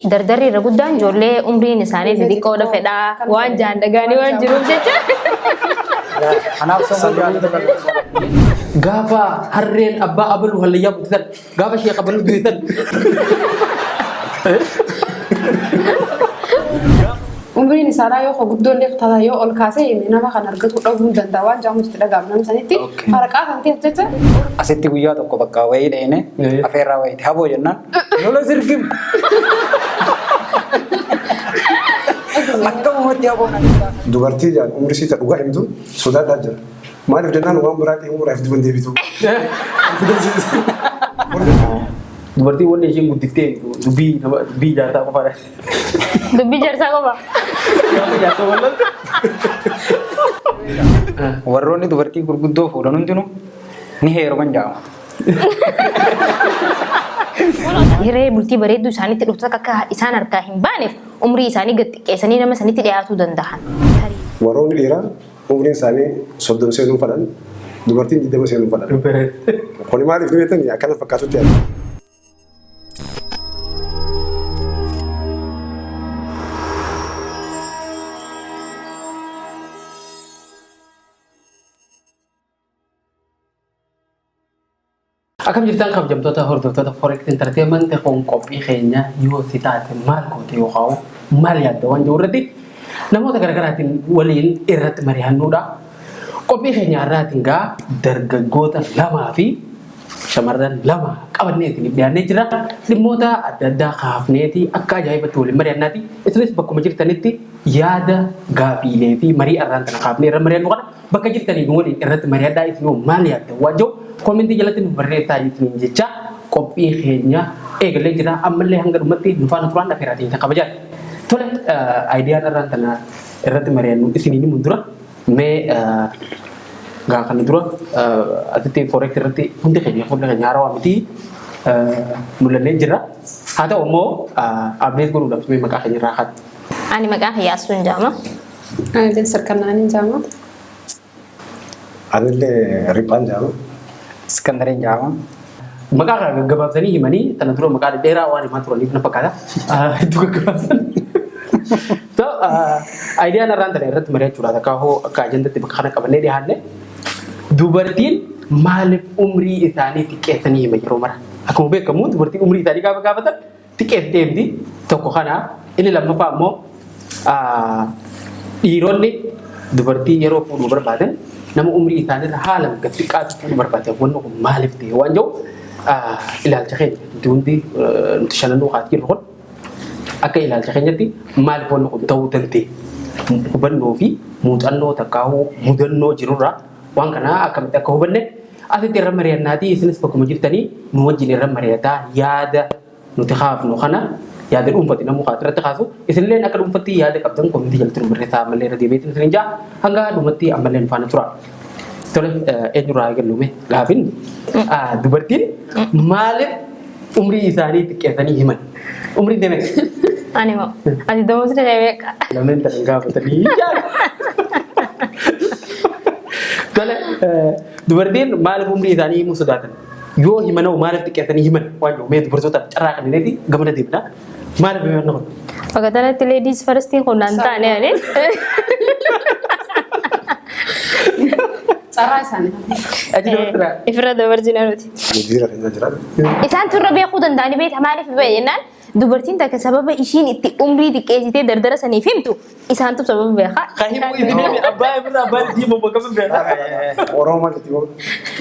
Dardarri irra guddaan ijoollee umriin isaanii xixiqqoodha fedhaa waan jaan dhagaanii waan jiruuf jecha. Kanaaf sobuu jaallatanii. Gaafa harreen abbaa abaluu hallayyaa butitan, gaafa sheekh abaluu du'itan. Umriin isaadhaa yoo guddoo illee tata yoo ol kaasee hime nama kan argatu dhabuu hin danda'a waan jaamutu itti dhaga'ama nama sanitti faraqaa kan ta'eef jecha. Asitti guyyaa tokko bakka wayii dheene afeerraa wayiiti haboo jennaan lola sirgim. Akkamumatti haboon akka. Dubartii jaan umri sii ta dhugaa himtu sodaadhaa jira. Maaliif jennaan waan biraatii himuudhaaf duban deebitu. Dubartiin wanni isheen guddiftee dubbii nama dubbii jaarsaa qofaadha. Dubbii jaarsaa qofa. Gaafa jaarsaa wallaltu. Warroonni dubartii gurguddoo fuudhan hundinuu ni heeruman jedhama. Hiree bultii bareedduu isaanitti dhuftu akka isaan harkaa hin baaneef umrii isaanii gad xiqqeessanii nama sanitti dhiyaatuu danda'an. Warroonni dhiiraa umriin isaanii 30 seenuu fadhan, dubartiin 20 seenuu fadhan. Kuni maaliif ni beektanii akkana fakkaatutti yaadu. Akkam jirtan kabajamtoota hordoftoota Forex Entertainment kun qophii keenya yoo si taate maal goote yookaan maal yaadda waan jiru irratti namoota garaagaraatiin waliin irratti mari'annuudha. Qophii keenya har'aatiin gaa dargaggoota lamaa fi shamarran lama qabanneetiin dhiyaannee jira. Dhimmoota adda addaa kaafneeti akka ajaa'ibatti waliin mari'annaati. Isinis bakkuma jirtanitti yaada gaafiilee fi marii arraan tana kaafnee irra mari'annu kana bakka jirtanii nu waliin irratti mari'adhaa. Isin hoo maal yaaddan waan jiru koomentii jalatti nu barreessaa isiniin jecha qophii keenya eegalee jira. Ammallee hanga dhumatti nu faana turaan afeeraa teenya kabajaadha. Tole, aayidiyaan arraan tana irratti mari'annu isiniin himuun dura mee gaa kana dura asitti forex irratti hundi keenya fuulli keenya haarawaa miti mul'annee jira. Haa ta'u immoo update godhuudhaaf mee maqaa keenya irraa kaatu. Ani maqaan kiyya Assuun jedhama. Ani sirkannaan jaama. Anillee Riphaan jedhama. Iskandariin jedhama. Maqaa kana gaggabaabsanii himanii tana dura maqaa dheeraa waan himaa turaniif na fakkaata. Hedduu gaggabaabsan. So, aayidiyaan irraan tana irratti mari'achuudhaaf akka hoo akka ajandatti bakka kana qabannee dhiyaanne dubartiin maaliif umrii isaanii xiqqeessanii hima yeroo mara. Akkuma beekamu dubartiin umrii isaanii gaafa gaafatan xiqqeessitee himti. Tokko kana inni lammaffaa immoo dhiironni dubartii yeroo fuudhuu barbaadan nama umrii isaaniirra haalaan gad xiqqaatu fuudhuu barbaadan wanni kun maaliif ta'e waan jedhu ilaalcha keenya nuti hundi nuti shananuu kaas jirru kun akka ilaalcha keenyatti maaliif wanni kun ta'uu danda'e hubannoo fi muuxannoo takkaahuu mudannoo jirurraa waan kana akkamitti akka hubanne asitti irra mari'annaatii isinis bakkuma jirtanii nu wajjin irra mari'ataa yaada nuti kaafnu kana yaada dhuunfati namuu kaas irratti kaasu isinilleen akka dhuunfatti yaada qabdan komentii jalatti nu barreessaa ammallee irra deebi'eetiin isin jaa hanga dhumatti ammallee nu faana tura. Tole, eenyurraa eegallume gaafin dubartiin maaliif umrii isaanii xiqqeessanii himan? Umriin deeme. Ani moo ati damuutti deebi'e. Lameen tan gaafatanii. Tole, dubartiin maaliif umrii isaanii himuu sodaatan? Yoo himanoo maaliif xiqqeessanii himan? Waan jiru mee dubartoota carraa kennineeti gamana deemna. Maaliif himan kun? Bakka kanatti ladies firstiin kun naan taane ani. Carraa isaanii. Achi dabartira. Ifirra dabarsina nuti. Jira keenya jira. Isaan turre beekuu danda'anii beekta maaliif ba'e jennaan dubartiin takka sababa ishiin itti umrii xiqqeessitee dardara saniif himtu isaantu sababa beeka. Kan himu isin abbaa irraa abbaan diimoo bakka sun beeka. Oromoo maal jetti moo?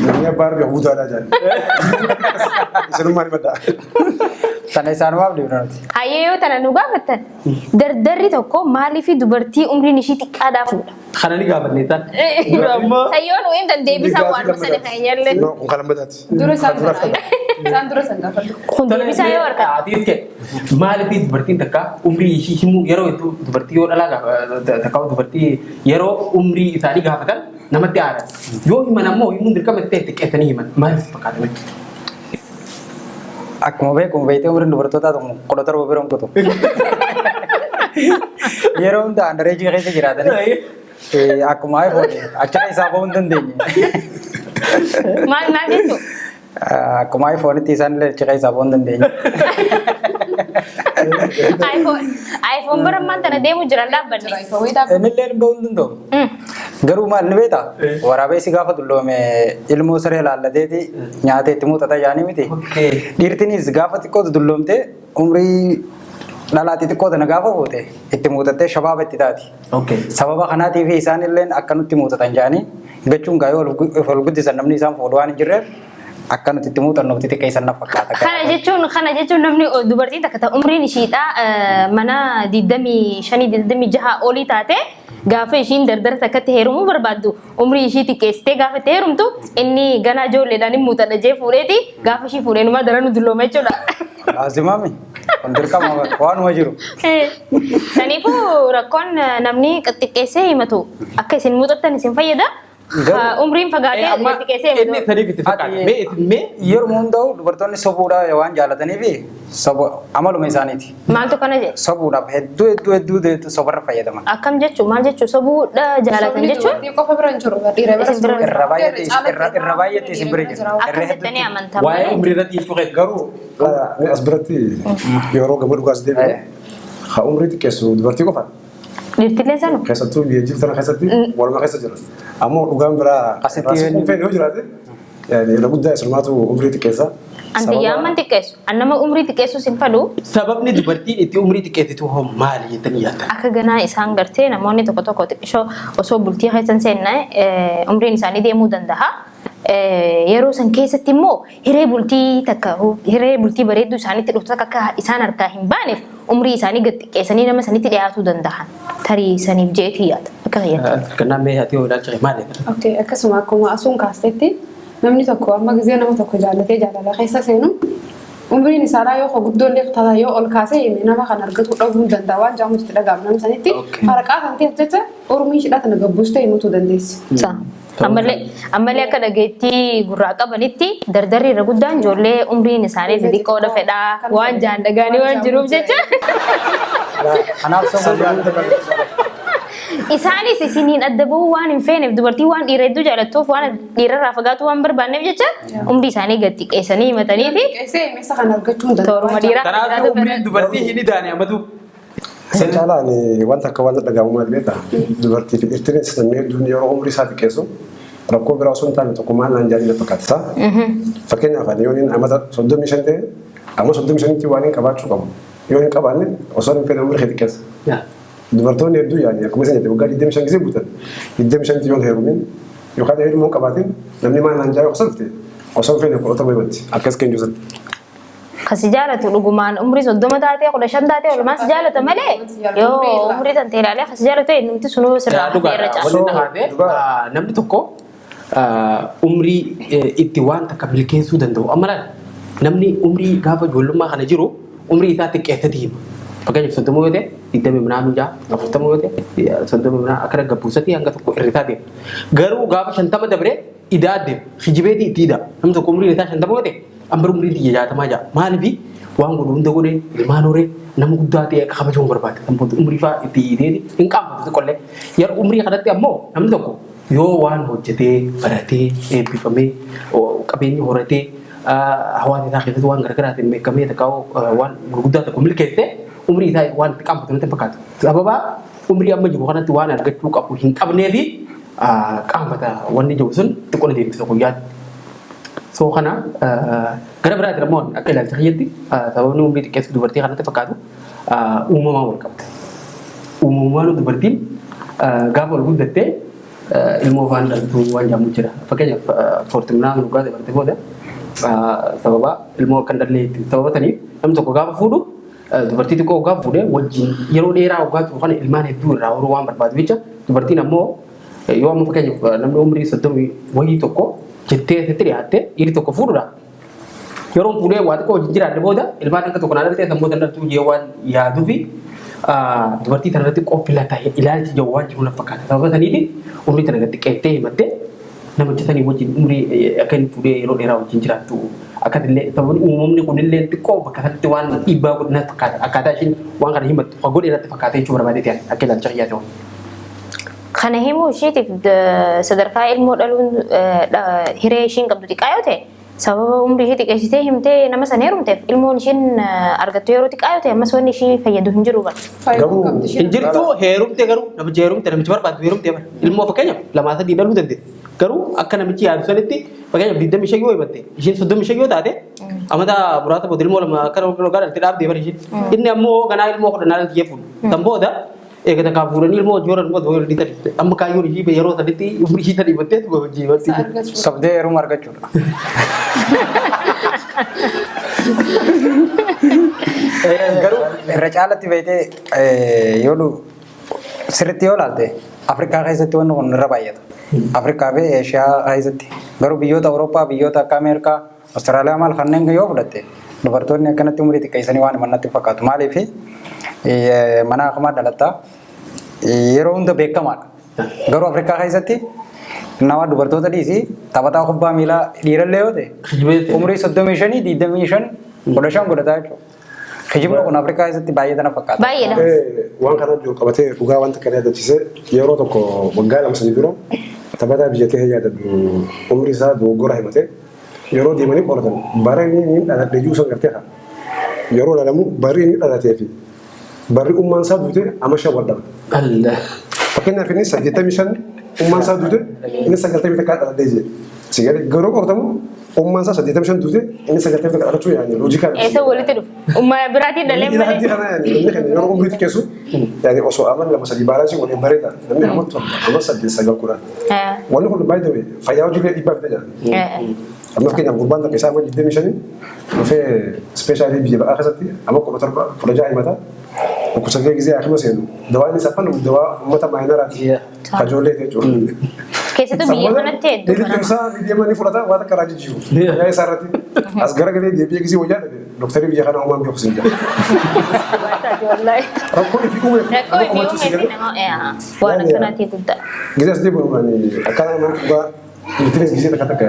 Namni abbaa arge huutaadhaa jedhan. Isinummaan himadhaa. Tana isaanumaaf deemna nuti. Hayyee yoo tana nu gaafattan dardarri tokko maaliif dubartii umriin ishii xiqqaadhaa fuudha? Kana ni gaafanne isaan. Dura ammoo Sayyoon nu himtan deebisaa waan sana kan jallee. No, kun kan lammataati. Dura isaan isaan dura san gaafadhu. Kun deebisaa yoo argatan. Atiis kee maaliif dubartiin takka umrii ishii himuu yeroo hedduu dubartii yoo dhalaa gaafa takka dubartii yeroo umrii isaanii gaafatan namatti aaran. Yoo himan ammoo himuun dirqama itti ta'e xiqqeessanii himan. Maaliif fakkaata mee? Akkuma beekamu beektee umriin dubartootaa tokko 17 bira hin kutu. Yeroo hunda andareejii keessa jiraatanii akkuma iPhone achi keessaa bahuu hin dandeenye. Maal maal jechuun? Akkuma iPhone'itti isaan illee achi keessaa bahuu hin dandeenye. iPhone iPhone bara ammaan tana deemu jiran dhaabbanne. Innillee bahuu hin danda'u. Garuu maal ni beektaa? Waraabessi gaafa dulloome ilmoo saree laallateeti nyaatee itti muuxata yaanii miti. Dhiirtinis gaafa xiqqootu dulloomte umrii dhalaa xixiqqoo tana gaafa fuute itti muuxattee shabaaba itti taati. Sababa kanaatiif isaan illeen akka nutti muuxatan jedhanii gachuun gaayoo ol guddisan namni isaan fuudhu waan hin jirreef akka nuti itti muuxannuuf xixiqqeessan na fakkaata. Kana jechuun namni dubartiin takka ta'u umriin ishiidha mana 25 26 olii taate gaafa ishiin dardara takkatti heerumuu barbaaddu umrii ishii xiqqeessitee gaafa itti heerumtu inni ganaa ijoolleedhaan hin muuxadha jee fuudheeti gaafa ishii fuudhee numaa daranuu dullooma jechuudha. Laazimaami kun dirqama waanuma jiru. Saniifuu rakkoon namni xiqqeessee himatu akka isin muuxattan isin fayyada. Umriin fagaatee xiqqeessee Inni himatu. sadiif itti fakkaata. Mee isin mee Yeroo hundaa'u dubartoonni sobuudhaaf waan jaalataniif amaluma isaaniiti. Maaltu kana jedhe? Sobuudhaaf hedduu hedduu hedduu sobarra fayyadaman. Akkam jechuun, maal jechuun, sobuudha jaalatan jechuun? Dubartii qofa bira hin jiru, dhiira bira. Isin bira Irra baay'eetti irra baay'eetti isin bira jira. Akkam jettanii amantaa waa'ee malee? umrii irratti jechuu keessa. Garuu mee as biratti yeroo gama dhugaas deebi'u haa umrii xiqqeessu dubartii qofa. Dhiirtillee sanu. Keessattuu biyya jirtu tana keessatti walumaa keessa jira. Ammoo dhugaan biraa Asitti raasii quunfeen yoo jiraate irra guddaa isulmaatu umrii xiqqeessa. Anti yaamman xiqqeessu. An nama umrii xiqqeessu sin fadhu. Sababni dubartiin itti umrii xiqqeessitu hoo maali jettanii yaaddan? Akka ganaa isaan gartee namoonni tokko tokko xiqqishoo osoo bultii keessa hin seenne umriin isaanii deemuu danda'a. Yeroo san keessatti immoo hiree bultii takka, hiree bultii bareedduu isaanitti dhuftu takka akka isaan harkaa hin baaneef umrii isaanii gad xiqqeessanii nama sanitti dhiyaatuu danda'an. Tarii saniif jeetii yaada. Akka fayyada. Kanaaf mee ati yoo ilaalcha maali? Okay, akkasuma akkuma asuun kaastetti namni tokko amma gisee nama tokko jaallatee jaalala keessa seenu umriin isaadhaa yoo guddoon tata yoo ol kaasee hime nama kan argatu dhabuu hin danda'a waan jaamutu itti dhaga'ama nama sanitti faraqaa kan ta'eef jecha umrii isheedhaa tana gabbustee himuutuu dandeessi. Ammallee akka dhageettii gurraa qabanitti dardarri irra guddaan ijoollee umriin isaanii xixiqqoodha fedhaa waan jaan dhagaanii waan jiruuf jecha. Kanaaf sobuu jaallatanii. Isaanis isiniin adda bahuu waan hin feeneef, dubartii waan dhiira hedduu jaalattuuf, waan dhiirarraa fagaatu waan barbaanneef jecha umrii isaanii gad xiqqeessanii himataniiti Xiqqeessee himessa kan argachuu hin danda'u. Tooruma dhiiraa. Kanaafuu umriin dubartii hin idaane ammatu. Isa caalaa ani wanta akka waan dhagahamu maal beektaa? Dubartii fi dhiirtinis namni hedduun yeroo umrii isaa xiqqeessu rakkoo biraa osoo hin taane tokko maal naan jaalli fakkaata. Fakkeenyaaf ani yoon inni amata 35 ta'e amma 35tti waan hin qabaachuu qabu. Yoo hin qabaanne osoo hin fedhan umrii kee xiqqeessa. Dubartoonni hedduu yaani akkuma isin jette waggaa 25 gisee guutan 25tti yoon heerumin yookaan heerumuu hin qabaatin namni maal naan jaalli osoo dhufte osoo hin feene 17 himatti akkas keenya jiru. Kasi jaalatu dhugumaan umrii 30 taatee 15 taatee walumaan si jaalata malee yoo umrii tan ta'e ilaalee kasi jaalatu innumti sunuu sirraa hafee irra caala. Wanni na hafe namni tokko umrii itti waan takka milkeessuu danda'u. Amma laal, namni umrii gaafa ijoollummaa kana jiru umrii isaa xiqqeessatti hima. Fakkeenyaaf 30 yoo ta'e digdamii minaa ja'a, 40 yoo ta'e 30 minaa akkana gabbuusatti hanga tokko irrisaa deema. Garuu gaafa 50 dabre idaa deema. Hijibeetii itti idaa. Namni tokko umriin isaa 50 yoo ta'e amma umriin tiyya 60 ja'a. Maaliif waan godhu hunda godhee ilmaan horee nama guddaa ta'e akka kabajamu barbaada. Umrii fa'aa itti ideeti hin qaanfatu xiqqollee. Yeroo umrii kanatti ammoo namni tokko yoo waan hojjetee baratee eebbifamee qabeenya horatee hawaasa isaa keessatti waan garaagaraatiin beekamee takka waan gurguddaa tokko milkeesse umrii isaa waan itti qaanfatu natti hin fakkaatu. Sababa umrii amma jiru kanatti waan argachuu qabu hin qabnee fi qaanfata wanni jiru sun xiqqoo na deebisa guyyaatti. So kana gara biraatiin ammoo akka ilaalcha kiyyatti sababni umrii xiqqeessu dubartii kanatti fakkaatu uumamaan wal qabata. Uumamaan dubartiin gaafa ol guddattee ilmoo afaan dhaltuu waan jedhamu jira. Fakkeenyaaf foortiminaa dhugaa dabarte booda sababa ilmoo akka hin dhallee itti sababataniif namni tokko gaafa fuudhu dubartii xiqqoo waggaa fuudhee wajjin yeroo dheeraa waggaa turu kana ilmaan hedduu irraa horuu waan barbaadu jecha dubartiin ammoo yoo amma fakkeenyaaf namni umrii 30 wayii tokko jettee sitti dhiyaatte dhiirri tokko fuudhuudha. Yeroo fuudhee waa xiqqoo wajjin jiraanne booda ilmaan akka tokko naa dhaltee sammuu dhaltuu jee waan yaaduu fi dubartii tana irratti qoffilata ilaalchi jiru waan jiru na fakkaata. Sababa saniiti umrii tana gad xiqqeettee himattee namicha sanii wajjin umrii akka inni fuudhee yeroo dheeraa wajjin jiraattu akkasillee sababni uumamni kunillee xiqqoo bakka sanatti waan dhiibbaa godhu natti fakkaata. Akkaataa ishiin waan kana himattu kan godhe natti fakkaata jechuu barbaadeeti akka ilaalcha kiyyaa ta'u. Kana himuu ishiitiif sadarkaa ilmoo dhaluun hiree ishiin qabdu xiqqaa yoo ta'e Sababa umrii ishee xiqqeessitee himtee nama sana heerumteef ilmoon ishiin argattu yeroo xiqqaa yoo ta'e ammas wanni ishii fayyadu hin jiru bara. Fayyaduu qabdi isheen. Hin jirtu heerumte garuu namichi heerumte namichi barbaadu heerumte bara. Ilmoo fakkeenyaaf lamaa sadii dhaluu dandeetti. Garuu akka namichi yaadu sanitti fakkeenyaaf 25 yoo himatte isheen 35 yoo taate amata muraasa booda ilmoo lama akka rogaa dhalte dhaabdee bara isheen. Inni ammoo ganaa ilmoo 10 dhalti fuudhu. Tan booda eega takkaa fuudhanii ilmoo hojii horan booda hojii tadi. Amma kaayyoon ishii yeroo sanitti umrii ishii tadi himattee hojii himatti. Argachuu. Sobdee heeruma argachuudha. Garuu irra caalatti beektee yoo sirriitti yoo ilaalte Afrikaa keessatti wanni kun irra baay'ata. Afrikaa fi Eeshiyaa keessatti. Garuu biyyoota Awurooppaa, biyyoota akka Ameerikaa, Awustiraaliyaa maal kanneen yoo fudhatte dubartoonni akkanatti umurii xiqqeessanii waan himan natti fakkaatu. Maaliif mana akamaa dhalattaa yeroo hunda beekamaadha. Garuu Afrikaa keessatti nama dubartoota dhiisii taphataa kubbaa miilaa dhiirallee yoo ta'e umurii 35, 25, 15 godhataa jechuudha. Kijibni kun Afrikaa keessatti baay'ee tana fakkaata. Baay'eedha. Waan kana jiru qabatee dhugaa wanta kana yaadachiise yeroo tokko waggaa 2-3 dura taphataa biyya ta'e yaadadhu umrii isaa dogoggora himate yeroo deemanii qoratan bara inni dhaladhe jiru san gartee haa yeroo dhalamu barri inni dhalatee fi barri ummaan isaa duute ama shan wal dhaba. Allah. Fakkeenyaaf inni 85 ummaan isaa duute inni 91 dhaladhee jira. Sigari garuu qoratamu ummaan isaa 85 duute inni 91 dhalachuu yaani logical. Eessa walitti dhufu? Ummaa biraatiin dhalee Inni malee. haddii kana yaani namni keenya yeroo umrii xiqqeessu yaani osoo amal 2-3 balance waliin bareeda namni amma 7 amma 8 9 10. Wanni kun by the way fayyaa hojiilee dhiibbaa fida jira. Amma fakkeenyaaf gurbaan takka isaa amma 25 dhufee specially biyya ba'aa keessatti amma 17 16 himata. Dhukkubsatee gisee akima seenu dawaa inni saffanu dawaa uummata minoraati. Kajoollee jechuudha. Keessattuu biyya kanatti hedduu Ni barama. liqimsaa ni deema ni fudhata waan akka raajii jiru. Fayyaa isaa irratti as garagalee deebi'ee gisee wayyaa dhabe dooktarii biyya kanaa homaan beeku sin jedha. Rakkoon ifi uume Rakkoo ifi uumee fi nama waan akkanaatii guddaa. Gisee as deebi'u ani akkana nama dhugaa Bitinis gisee takka takka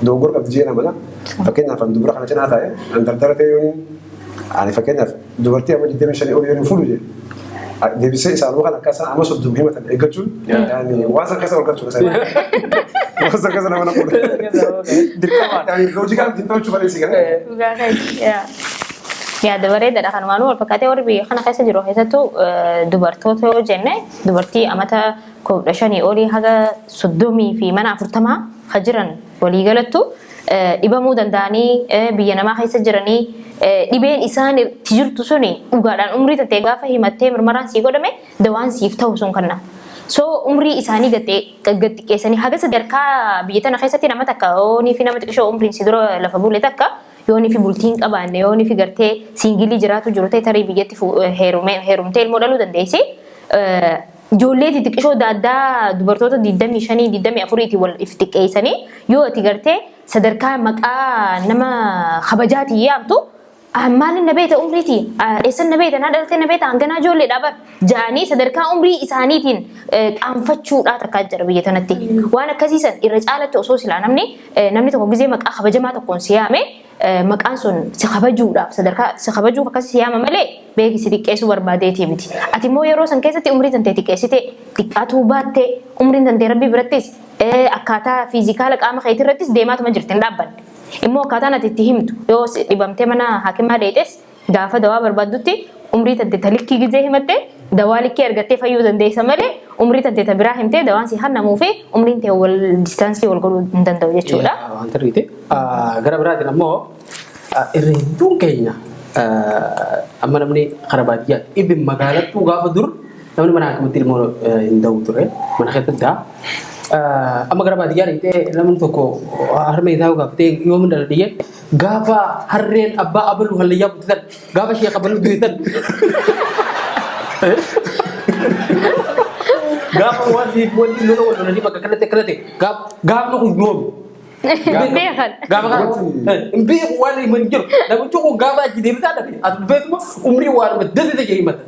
dogoggora qabdi jee namana. Fakkeenyaaf an dubara kana cinaa taa'e an dardara ta'e yoon ani fakkeenyaaf dubartii amma 25 ol yoon fuudhu jee deebisee isaanuma kan akka isaan amma 30 himatan eeggachuun yaani waan san keessa ol galchuudha sana. Waan san keessa nama naquudha. Dirqama. Yaani logical ta'uu malee si galee. Dhugaa keeti. Yaada bareedaadha kanumaanuu wal fakkaatee warri biyya kana keessa jiru keessattuu dubartoota yoo jenne dubartii amata 15 olii haga 30 fi mana 40 ka jiran walii galattu dhibamuu danda'anii biyya namaa keessa jiranii dhibeen isaan itti jirtu suni dhugaadhaan umrii tattee gaafa himattee mirmaraan sii godhame dawaan siif ta'u sun kanna. So umrii isaanii gad xiqqeessanii haga sadarkaa biyya tana keessatti nama takka yoonii fi nama xiqqishoo umriin si dura lafa bule takka yoonii fi bultii hin qabaanne yoonii fi gartee single jiraatu jiru ta'e tarii biyyatti heerumtee ilmoo dhaluu dandeessi. Ijoollee xixiqqishoo daaddaa dubartoota 25 24 wal if xiqqeessanii yoo ati gartee sadarkaa maqaa nama kabajaatiin yaamtu maalin na beekta umriitii eessan na beekta naa dhalatee na beekta hanganaa ijoolleedha bar ja'anii sadarkaa umrii isaaniitiin qaanfachuudhaa takkaa jira biyya tanatti. Waan akkasiisan irra caalatti osoo silaa namni tokko gizee maqaa kabajamaa tokkoon si yaame maqaan sun si kabajuudhaaf sadarkaa si kabajuuf akkasii si yaama malee beeki si xiqqeessuu barbaadeetii miti. Ati immoo yeroo san keessatti umrii tantee xiqqeessitee xiqqaatuu baattee umriin tantee rabbii birattis akkaataa physical qaama keetii irrattis deemaatuma jirti hin dhaabbanne. Immoo akkaataan ati itti himtu yoo dhibamtee mana hakimaa deetes gaafa dawaa barbaaddutti umrii tante ta likkii gizee himatte dawaa likkii argattee fayyuu dandeessa malee umrii tante ta biraa himtee dawaan si hannamuu fi umriin ta'e wal distance wal godhuu hin danda'u jechuudha. Wanta argite. Gara biraatiin ammoo irra hedduun keenya amma namni karaa baadiyyaatti ibin magaalattuu gaafa dur namni mana hakimatti ilmoo hin da'u ture mana keessatti da'a. Amma gara baadiyyaa dhaqxee namni tokko harmee isaa gaafatee yoom dhaladhiyye gaafa harreen abbaa abaluu hallayyaa butitan gaafa ishee qabaluu du'itan. Gaafa wanti lola wal lolanii bakka kanatti akkanatti gaafni kun yoomi. Beekan. Gaafa kana hin beeku waan himan jiru. Namichi kun gaafa achi deebisaa dhabe as dhufeetuma umrii waan dadi ta'e himata.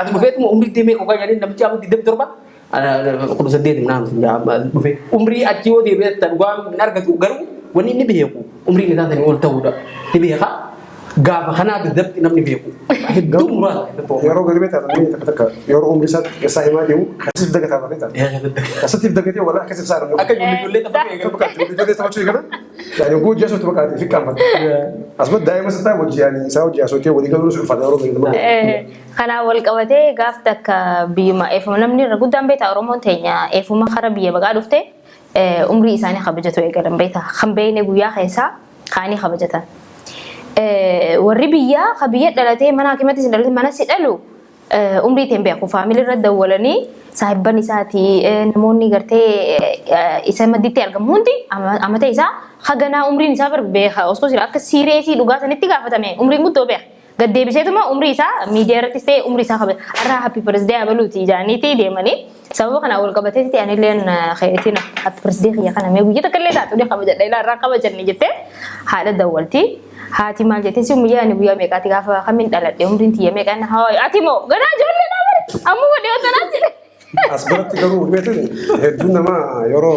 As dhufeetuma umrii deemee qogaa jedhanii namichi amma 27 18 minaan dhufe umrii achi yoo deebi'e dhugaa hin argatu garuu wanni inni beeku umriin isaa sanii ol ta'uudha ni beeka. Gaafa kanaa biddabti namni beeku. Hedduu muraasa. Yeroo gadi beektaa namni takka takka yeroo umrii isaa keessaa himaa deemu akkasiif dagataa beektaa. Akkasiif dagatee walaa akkasiif isaa namni. Akka ijoollee ijoollee taphatu eegalu. Bakka ijoollee taphachuu eegala. Yaani oguu hojii asootti bakka ati fiqqaanfata. Asuma daa'ima sitaa hojii yaani isaa hojii asootee walii galuun ulfaata yeroo gadi nama. Kanaan wal qabatee gaaf takka biyyuma eefuma namni irra guddaan beektaa Oromoon teenya eefuma kara biyya baqaa dhufte umrii isaanii kabajatu eegalan beektaa. Kan beekne guyyaa keessaa kaanii kabajatan. Warri biyyaa ka biyya dhalatee mana hakimattis hin dhalatin mana si dhalu umrii teen beeku faamilii irra dawwalanii saahibban isaati namoonni gartee isa madditti argamu hundi amata isaa haganaa umriin isaa bar beeka osoo jira akka siireesii dhugaa sanitti gaafatame umriin guddoo beeka. Gad deebiseetuma umrii isaa miidiyaa irrattis ta'e umrii isaa kabaja. Har'a happy birthday abaluuti jaaniitii deemanii sababa kanaan wal qabateeti anilleen keetiin happy birthday kiyya kana mee guyyaa takka illee taatu ni kabajadha ilaa irraa kabajanne jettee haadha dawwalti. Haati maal jettee si guyyaa ani guyyaa meeqaati gaafa kamiin dhaladhe umriin tiyya meeqaan haa ati moo ganaa ijoollee naa bari ammuma dhiyoo tanaas jedhe. As biratti garuu beektan hedduun namaa yeroo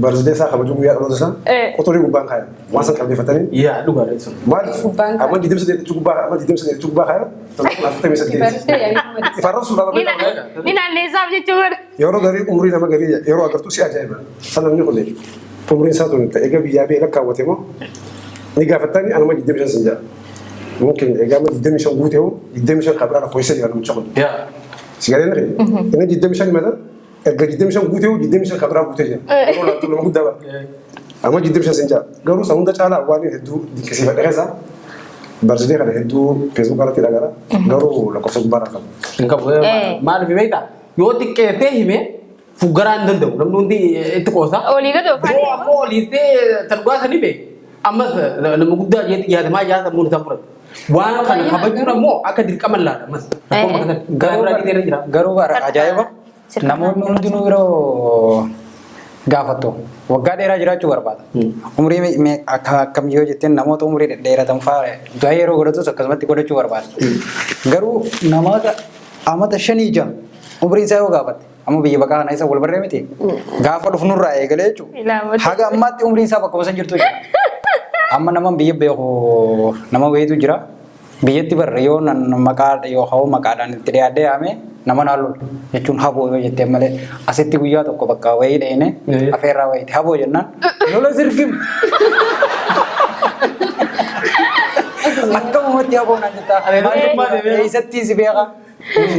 birthday isaa kabaju guyyaa dhaloota isaa quxurii gubbaan kaayan waan san qalbeeffatanii. Yaa dhugaadha sun. Maaliif Gubbaan kaayan. amma 28 gubbaa amma 28 gubbaa kaayan tokko 48. Birthday yaani kuma Ifaan rabsuudhaaf beekamu. Ni naanneessaaf jechuu bara. Yeroo garii umrii nama garii yeroo agartu si ajaa'iba. San namni kun umriin isaa tun egaa biyyaa bee lakkaawwate moo ni gaafattani anuma 25 sin jedha. Mungkin egaa amma 25 guute hoo 25 kan biraa lakkoofsa jira namicha kun. Yaa. Si galee naqe inni 25 mata erga 25 guute hoo 25 kan biraa guute jira. Yeroo laatu nama guddaa bara. Amma 25 sin jedha. Garuu san hunda caalaa waan hedduu dinqisiifadhe keessa birthday kana hedduu Facebook irratti dhagara. Garuu lakkoofsa gubbaa irraa qabu. Hin qabu. Maaliif beektaa? Yoo xiqqeessee hime fuggaraa hin danda'u. Namni hundi itti qoosa. Olii gad oofanii. Yoo ammoo oliiftee tan dhugaa sanii beeku. Ammas nama guddaa jeetti yaadamaa ijaa sammuun isaa fudhatu. Waan kana kabajuun ammoo akka dirqama laata ammas. Rakkoon bakka sana. Gara biraa dhiisee irra jira. Garuu bara ajaa'iba namoonni hundinuu yeroo gaafattu waggaa dheeraa jiraachuu barbaada. Umrii akka akkam yoo jetteen namoota umrii dhedheeratan fa'aa du'a yeroo godhatus akkasumatti godhachuu barbaada. Garuu namoota amata 5 6 umriin isaa yoo gaafatte amma biyya baqaa kana isa wal barree miti gaafa dhufnurraa eegalee jechuudha. Haga ammaatti umriin isaa bakkuma san jirtu jira. Amma nama biyya beeku nama wayiitu jira. Biyyatti barre yoo nan maqaa yoo hawwa maqaadhaan itti dhiyaadhee yaame nama naan lolu jechuun haboo yoo jetteen malee asitti guyyaa tokko bakka wayii dheene afeerraa wayiiti haboo jennaan lola sirgim. Akkamumatti haboo naan jettaa eessatti si beeka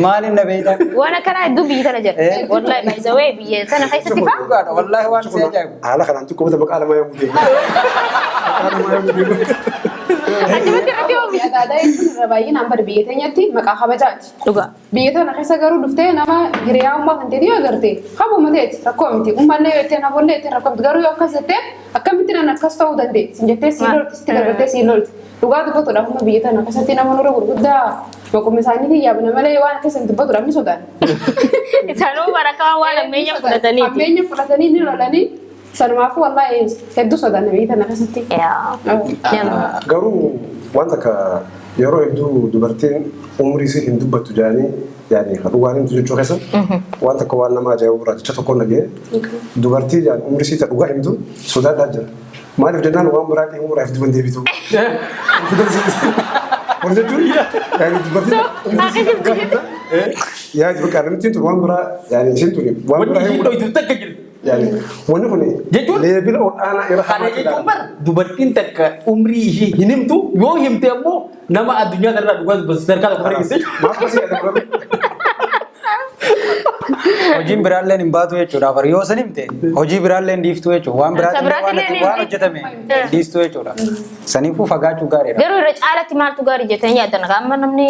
maaliin na beekta. Waan akkanaa hedduu biyyi tana jira. Wallahi by the way biyya tana keessatti faa. Dhugaadha wallaahi waan si ajaa'ibu. Haala kanaan xiqqoo bata maqaa lamaa yommuu deemu. Maqaa lamaa yommuu deemu. Achumatti irratti oomishu. Aadaa jechuun irra baay'inaan bara biyya teenyatti maqaa kabajaati. Dhugaa. Biyya tana keessa garuu dhuftee nama hiriyaa ummaa kan ta'e yoo agarte habuma ta'eeti rakkoo miti. Uummallee yoo jetteen habollee jetteen rakkoo miti. Garuu yoo akkas jettee akkamitti nan akkas ta'uu danda'e sin jettee siin lolti sitti gargartee siin lolti. Dhugaa dubbatuudhaaf amma biyya tana keessatti nama nurra gurguddaa maquma isaaniitiin yaabna malee waan akkas hin dubbatuudhaaf ni sodaanna. Isaanuu barakaa waan ammeenya fudhataniiti. Ammeenya fudhatanii ni lolanii sanumaafuu wallaahi hedduu sodaanna biyya tana keessatti. Yaa. Garuu waan takka yeroo hedduu dubartiin umrii isii hin dubbattu jedhanii yaani dhugaan himtu jechuu keessa waan takka waan nama ajaa'ibu irraa jecha tokko nagee dubartii jedhan umrii isii ta dhugaa himtu sodaadhaa jira. Maaliif jennaan waan biraatii himuu duban deebitu. Wal jechuun yaani dubartiin umrii isii ta dhugaa himtu yaani bakka namittiin tun waan biraa yaani isheen tun waan Wanni biraa ishiin himuu dhoytu takka jirti. yaani wanni kun Jechuun? level ol aanaa irra Kana jechuun bar dubartiin takka umrii ishii hin himtu yoo himte ammoo nama addunyaa kanarraa dhugaa dubbatu sadarkaa tokko argisiisa. Maaf asii yaada godhamu? Hojiin biraallee hin baatu jechuudha. Bar yoo san himte hojii biraallee hin dhiiftu jechuudha. Waan biraatillee biraatillee waan hin waan hojjetame hin dhiistu jechuudha. Saniifuu fagaachuu gaariidha. Garuu irra caalatti maaltu gaarii jettanii yaaddan? Amma namni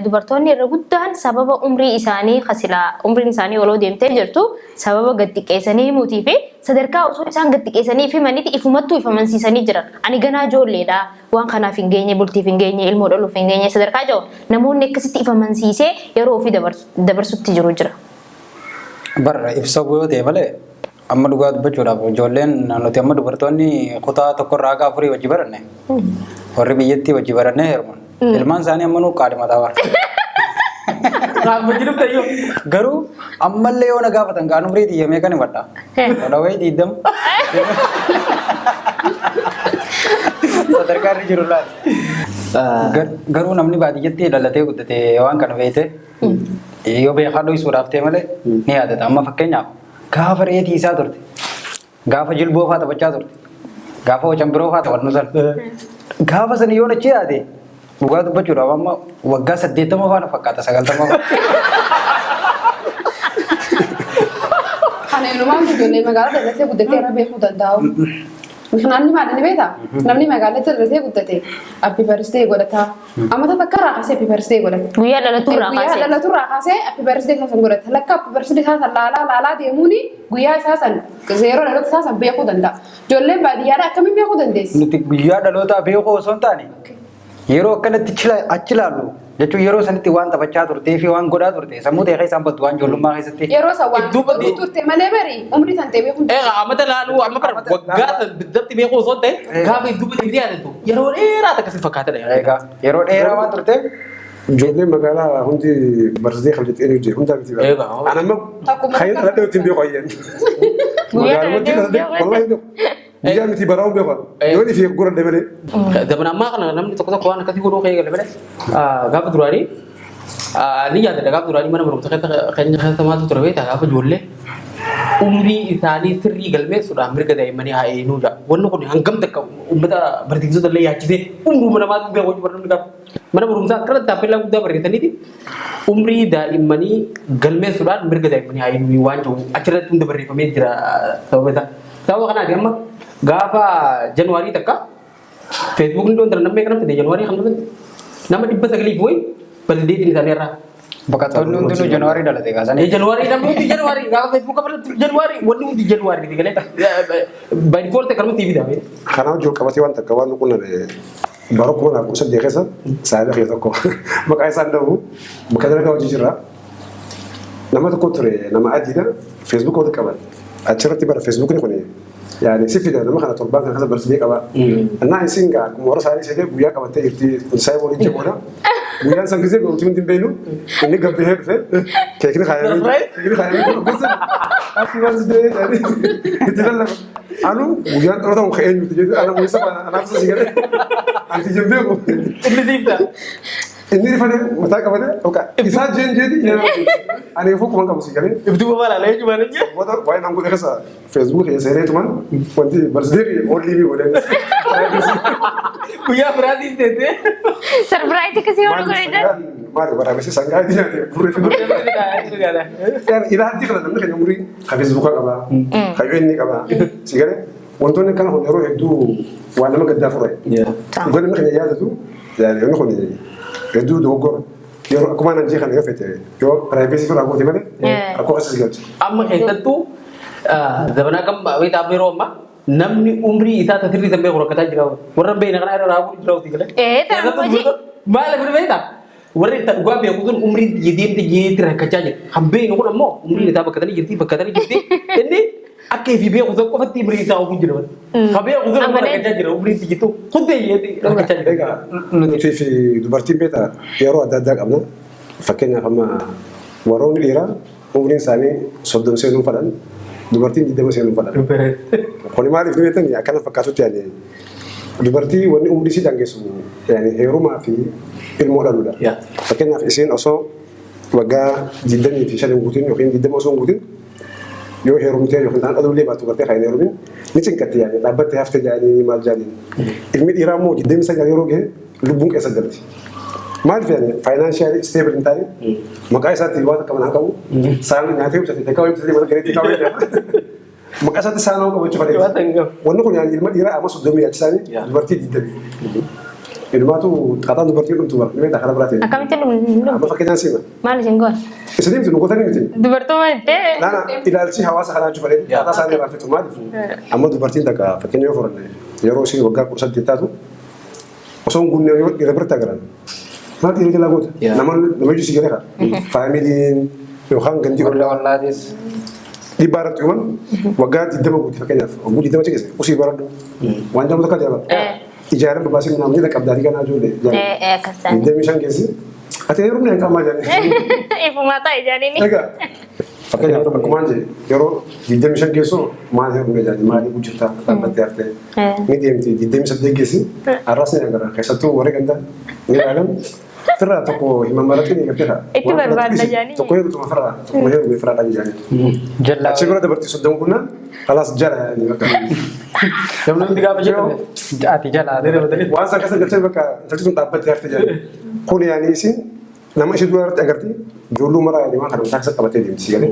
dubartoonni irra guddaan sababa umrii isaanii kasilaa umriin isaanii oloo deemtee jirtu sababa gad xiqqeessanii himuutii fi sadarkaa osoo isaan gad xiqqeessanii fi himanitti ifumattuu ifamansiisanii jiran. Ani ganaa ijoolleedha. Waan kanaaf hin geenye, bultiif hin geenye, ilmoo dhaluuf hin geenye sadarkaa jiru namoonni akkasitti ifamansiisee yeroo ofii dabarsutti jiru jira. Bar ibsa yoo ta'e malee amma dhugaa dubbachuudhaaf ijoolleen nuti amma dubartoonni kutaa tokkorraa haga afurii wajji baranne warri biyyattii wajji barannee heeruman. Ilmaan isaanii amma nuu qaadhimataa bara. Qaama jiru ta'eyyuu. Garuu ammallee yoo na gaafatan kaan umrii xiyya meeqa ni badha? Kudha wayii 20. Sadarkaa irra jiru laali. Garuu namni baadiyyatti dhalatee guddate waan kana beekte yoo beekaa dho'isuudhaaf ta'e malee ni yaadata. Amma fakkeenyaaf gaafa reetii isaa turte, gaafa jilboo fa'aa taphachaa turte, gaafa wacambiroo fa'aa taphannu sana. Gaafa sana yoon achi yaade, dhugaa dubbachuudhaaf, amma waggaa 80 fa'aa na fakkaata, 90 fa'aa. Kana inumaan ijoollee magaalaa dhalatee guddatee irra beekuu danda'u. Namni maal inni beektaa? Namni magaalatti dhalatee guddate happy birthday godhata. Amma takka irraa kaasee happy birthday godhata. Guyyaa dhalatuu irraa Guyyaa kaasee. dhalatuu irraa kaasee happy birthday isaa san godhata. Lakka happy birthday isaa san laalaa laalaa deemuuni guyyaa isaa san zeeroo dhaloota isaa san beekuu danda'a. Ijoolleen baadiyyaadhaa akkamiin beekuu dandeessi? Nuti guyyaa dhalootaa beekuu osoo hin taane, yeroo akkanatti achi ilaallu jechuun, yeroo sanitti waan taphachaa turtee fi waan godhaa turte sammuu ta'e keessaan battu waan ijoollummaa keessatti. Yeroo san waan Duuba godhuu turte malee bari umrii tan ta'e beekuu. Egaa amata laaluu amma bara waggaa san biddatti beekuu osoo hin ta'in, gaafa duuba deemtee yaadattu yeroo dheeraa takka si fakkaatadha. Egaa yeroo dheeraa waan turteef. Ijoolleen magaalaa hundi birthday kabajatee eenyu jee hundaa miti. Egaa. Ani amma Takkuma kan dhaladhee ittiin beeku ayyaan. Guyyaa Magaalumatti dhalatee dhaladhee beeku. wallahi beeku. Guyyaa miti baraa'uun beeku. Yoon ifii godhadhe malee. Zamana ammaa kana namni tokko tokko waan akkasii godhuu kee malee, gaafa duraanii ni yaadadha. Gaafa duraanii mana barumsa keenya keessa maaltu ture beektaa? Gaafa ijoollee umrii isaanii sirrii galmeessuudhaan mirga daa'immanii haa eenyuudha. Wanni kun hangam takka uummata barsiisota illee yaachisee, umruma namaatu beeku hojii barnoonni gaafa mana barumsaa akkanatti taappellaa guddaa barreessaniiti umrii daa'immanii galmeessuudhaan mirga daa'immanii haa eenyu waan jiru achirratti hunda barreeffamee jira sababa isaa. Sababa kanaati amma gaafa Januwaarii takka Feesbuukni doon dara namni kana fide Januwaarii kan dhufte nama 900 fi wayi birthdaytiin isaanii irraa. Baqattoonni hundinuu Januwaarii dhalate kaasanii. Januwaarii namni hundi Januwaarii gaafa Feesbuuka fudhatu Januwaarii, wanni hundi Januwaarii galee by default akkanumatti fida. Kanaaf jiru qabatee waan takka waan nu qunname, bara 2018 keessa saayiba kee tokko, maqaa isaan dhabu, bakka dalagaa hojii jirra. Nama tokko ture, nama adiidha, Feesbuuka walitti qaban. Achirratti bara Feesbuukni kun yaani si fida, nama kana torbaan kana keessa birthday qaba. Innaa isin gaa akkuma warra isaanii seetee guyyaa qabattee jirti saayiba waliin jechuudha. Guyyaan san gisee gootuu hundi hin beeknu, inni gabbihee dhufe, keekni kaayamee keekni kaayamee gosa happy birthday jedhanii itti lallaba. Anu guyyaan dhaloota kun ka'ee eenyuti jedhu, ana wayisa anaaf isa si galee anti hin beeku. Inni siifta. Inni rifate mataa qabate oka isaa jeen jeeti ani ifuu kuman qabu si galee. Ibduu babalaa jechuudha malee. Wata waa'ee naan godhe keessa Feesbuuk keessa seeneetuman wanti birthday oolii mi godhee. Guyyaa biraatiin teessee. Surprise akkasii waan godhe. Maali, waraabessi sangaa itti nyaate burree fi burree. Ilaalchi kana namni keenya umurii ka Feesbuukaa qaba, ka UN qaba. Si galee, wantoonni akkana kun yeroo hedduu waan nama gaddaa fure. Dhugaa namni keenya yaadatu, yaani inni kun hedduu dogoggora. Yeroo akkuma nan jee kana yoo fete yoo privacy firraa goote malee rakkoo keessa si galcha. Amma keessattuu zabanaa kam beektaa, yeroo ammaa namni umrii isaa tasirrii san beeku rakkataa jira. Warra hin beekne kana irra raaguu jira hojii galee. Tana hojii. Maal bira beektaa? Warri itti dhugaa beeku sun umriin biyya deemte jeetti rakkachaa jira. Kan beeknu kun ammoo umriin isaa bakkatanii jirti, bakkatanii jirti. Inni akka ifii beeku sun qofatti umriin isaa ofuun jira. Kan beeku sun ammoo Amalee. rakkachaa jira. Umriin tiyyitu kuttee jeetti rakkachaa jira. Egaa nuti fi dubartiin beektaa yeroo adda addaa qabna. Fakkeenyaaf amma warroonni dhiiraa umriin isaanii 30 seenuu fadhan, dubartiin 20 seenuu fadhan. Kuni maaliif ni beektani? Akkana fakkaatutti yaani dubartii wanni umrii isii daangessu yaani heerumaa fi ilmoo dhaluudha. Fakkeenyaaf isiin osoo waggaa 25 hin guutin yookiin 20 osoo hin guutin yoo heerumtee yookiin taan dhaluullee baattu, gartee kan hin heerumin ni cinqatti, yaani dhaabbattee haftee jaanii maal jaaniin. Ilmi dhiiraa immoo 29 yeroo gahe lubbuun keessa galti. Maaliif? Yaani financially stable hin taane, maqaa isaatti waan akka manaa qabu, saan nyaatee ibsate takka ibsate mana gareetti kaawwee nyaata. Maqaa isaatti saanaa qabu jechuudha. Waan hin qabu. Wanni kun yaani ilma dhiiraa amma 30 yaachisaanii, dubartii 20. Ilmaatu xaaxaan dubartii dhumtu bara ni beektaa karaa biraatiin. Akkamitti dhumtu? Amma fakkeenyaan siima. Maal isin goon? Isin miti, nu gootanii miti. Dubartooma jettee. Naana, ilaalchi hawaasa kanaa jechuudha. Xaaxaa isaanii irraa fitu. Maaliif? Amma dubartiin takka fakkeenya yoo fudhanne, yeroo isheen waggaa 18 taatu osoo hin guunne yoo dhiira biratti agaran, maal dhiira jalaa goota? Nama nama ijji si galee kaa. Faamiliin yookaan gandi Warri ollaa wallaatis. dhiibbaa irratti uuman, waggaa 20 guutti, fakkeenyaaf waggaa 20 cigise usii baradhu waan jedhamu tokko jira. Ijaaraan babaasin namni dhaqqabdaatii kanaa ijoollee. Akkas ta'an. 25 keessi ati heerumni hin qabmaa jedhanii. Ifumaa ta'a ijaaniini. Egaa Fakkeenyaaf akkumaan jedhe yeroo 25 geessu maal heerumne jedhani maalii gujjirtaa dhaabbattee haftee ni deemti 28 geessi har'as ni agarra keessattuu warri ganda ni ilaalan firraa tokko hima maratiin eegalteera. Itti barbaadna jedhanii. Tokko heerutuma firraa tokko heerume firraa dhaan jedhani. Jallaa. Achi bira dabartii 30 kunnaan khalaas jala yaani bakka. Namni hundi gaafa jedhame. Ati jalaa. Waan san keessa galchee bakka intalli sun dhaabbattee haftee jedhani. Kun yaani isin nama ishee dura irratti agarti ijoolluu maraa yaani waan kana mataa keessa qabatee deemti si galee.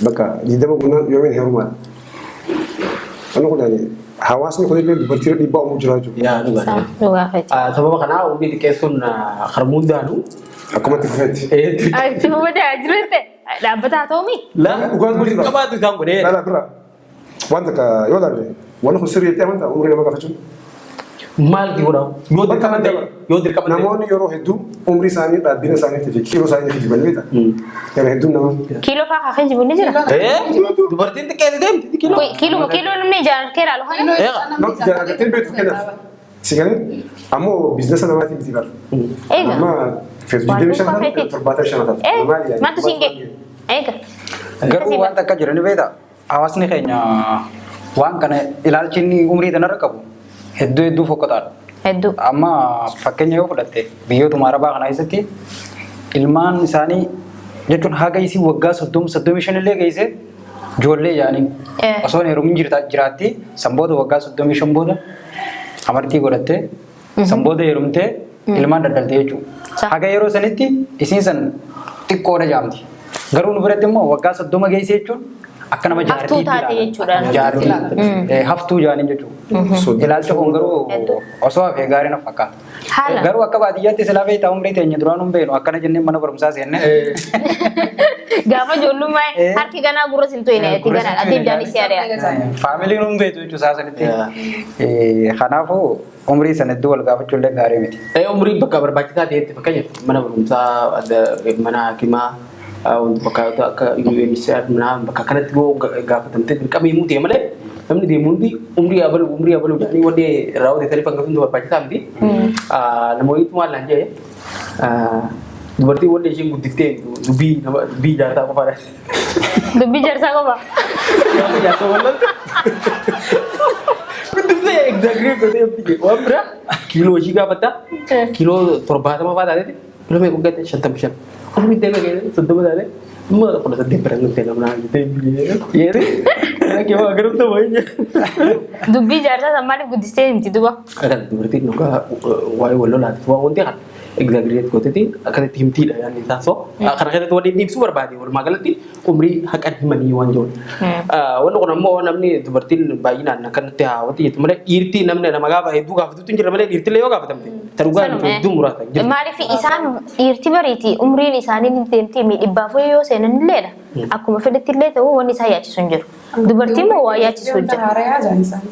Bakka 20 kunnaan yoomiin heerumaadha. Wanni kun yaani hawaasni kunillee dubartii irra dhiibbaa uumuu jira jechuudha. Yaa dhugaadha. Dhugaa feeti. Sababa kanaa umrii xiqqeessuun harmuun daanu. Akkuma itti fufeetti. Itti fufate jirutte dhaabbataa ta'uumi. Dhugaan kun jira. Qabaatu isaan godhee. Lala bira waan takka yoo ilaalle wanni kun sirrii jettee amantaa umrii nama gaafachuun. Maal godhaa? Yoo dirqama ta'e yoo dirqama ta'e. Namoonni yeroo hedduu umrii isaanii dhaabbina isaaniitii fi kiiloo isaanii kijiban beekta. Yeroo hedduu nama. Kiiloo fa'aa kan jibu ni jira. Dubartiin xiqqeessi deemti kiiloo. Kiiloo kiiloo namni ijaan keera aloo kana. Agartee beektu fakkeenyaaf. Si galee ammoo biizinasa namaatiin miti bara. Eega. Amma feetu 25 75 taatu. Maali yaani? Maaltu siin ga'e? Eega. Garuu waan takka jira ni beektaa? Hawaasni keenya waan kana ilaalchi inni umrii tanarra qabu hedduu hedduu fokkotaadha. Hedduu. Amma fakkeenya yoo fudhatte biyyootuma Arabaa kana keessatti ilmaan isaanii jechuun haga isii waggaa 30 35 illee geesse ijoollee yaanii osoo hin heerumin jiraatti san booda waggaa 35 booda amartii godhattee san booda heerumtee ilmaan daddaltee jechuudha. Haga yeroo sanitti isiin san xiqqoodha jaamti. Garuu nu biratti immoo waggaa 30 geesse jechuun akka nama Haftuu jaartiitti taate ilaala. jechuudha. Jaartii haftuu jaaniin jechuudha. Ilaalcha kun garuu osoo hafee gaarii na fakkaata. Haala. Garuu akka baadiyyaatti silaa beektaa umrii teenya duraan hin beeknu akkana jennee mana barumsaa seenne. Gaafa ijoollummaa harki ganaa gurra sin to'ine itti ganaa adeem jaanii si ari'a. Faamiliin hin beektu jechuudha isaa sanitti. Kanaafuu umrii sana hedduu wal gaafachuu illee gaarii miti. Umrii bakka barbaachisaa ta'etti fakkeenyaaf mana barumsaa mana hakimaa wanti bakka akka UNHCR mana bakka kanatti yoo gaafatamtee dirqama himuu ta'e malee namni deemu hundi umrii abaluu umrii abaluu jedhanii wanni raawwatanii hanga hundi barbaachisaa miti. Namoonni maal naan jedhe dubartiin wanni isheen guddiftee dubbii nama dubbii jaarsaa qofaadha. Dubbii jaarsaa qofa. Gaafa jaarsaa wallaltu. Guddiftee egzaagiree godhee biyye waan biraa kiiloo ishii gaafatta kiiloo 70 fa'aa taateeti kiiloo meeqa guddatte 55. Umrii deema keessa 30 taate amma 18 bira hin ta'e namni jettee biyye. Yeeri rakkoo agarumta wayii. Dubbii jaarsaa san maaliif guddistee himti duba? Akka dubartiin dhugaa waa'ee wal lolaati waan wanti kana egzaagireet gooteeti akkasitti himtiidha yaadni isaa. So kana keessatti wanni inni ibsuu barbaade walumaa galatti umrii haqan himanii waan jiru. Wanni kun ammoo namni dubartiin baay'inaan akkanatti haawwatti jettu malee dhiirtii namni nama gaafa hedduu gaafatutti hin jirre malee dhiirtillee yoo gaafatamte ta dhugaa himtu hedduu muraasa hin jirtu. Maaliif isaan dhiirti bariiti umriin isaanii ni deemti miidhibbaaf yoo seenan illeedha. Akkuma fedhetti illee ta'uu wanni isaan yaachisu hin jiru. Dubartiin immoo waa yaachisu jira. Haaraa jaan isaan.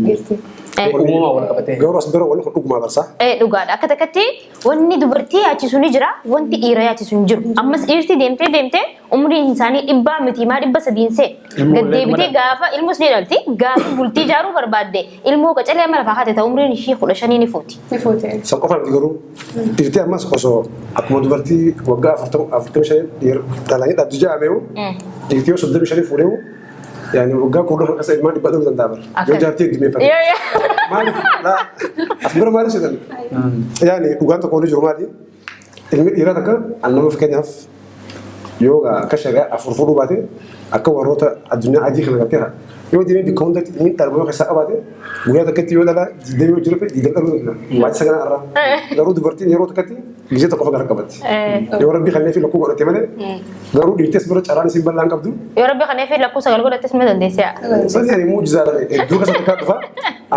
Dhiirti. Uumamaa wal qabatee. Garuu as bira wanni kun dhugumaa barsaa. Dhugaadha. Akka takkatti wanni dubartii yaachisu ni jira, wanti dhiira yaachisu hin jiru. Ammas dhiirti deemtee deemtee umriin isaanii 100 miti maa 300 seen. Gaddeebitee gaafa ilmus ni dhalti, gaafa bultii ijaaruu barbaadde ilmoo qacalee amma lafaa kaate ta'u umriin ishii 15 ni fuuti. Ni fuute. San qofa miti garuu dhiirti ammas osoo akkuma dubartii waggaa 45 dhalanii dhabdu jedhameewu dhiirti yoo 35 fuudheewu yaani waggaa 10 keessa ilmaan 100 dhaluu danda'a bara. Yoo jaartii heddumeeffate. Maaliif laa as bira maaliif jedhan yaani dhugaan tokko ni jiru maali ilmi dhiiraa takka an nama fakkeenyaaf yoo akka shari'aa 4 fuudhuu baate akka warroota addunyaa adii kana garteera yoo deemee bakka hundatti ilmi dhalma yoo keessaa qabaate guyyaa takkatti yoo dhalaa 20 yoo jiru 20 dhaluu danda'a. Waanti saganaa irraa garuu dubartiin yeroo takkatti gizee tokko qofa gara qabatti. Yoo rabbi kanneen fi lakkuu godhate malee garuu dhiirtis bira carraan isin bal'aan qabdu. Yoo rabbi kanneen fi lakkuu 9 godhattes ni dandeessi. Sani yaani muujizaadha hedduu keessa takkaa dhufa.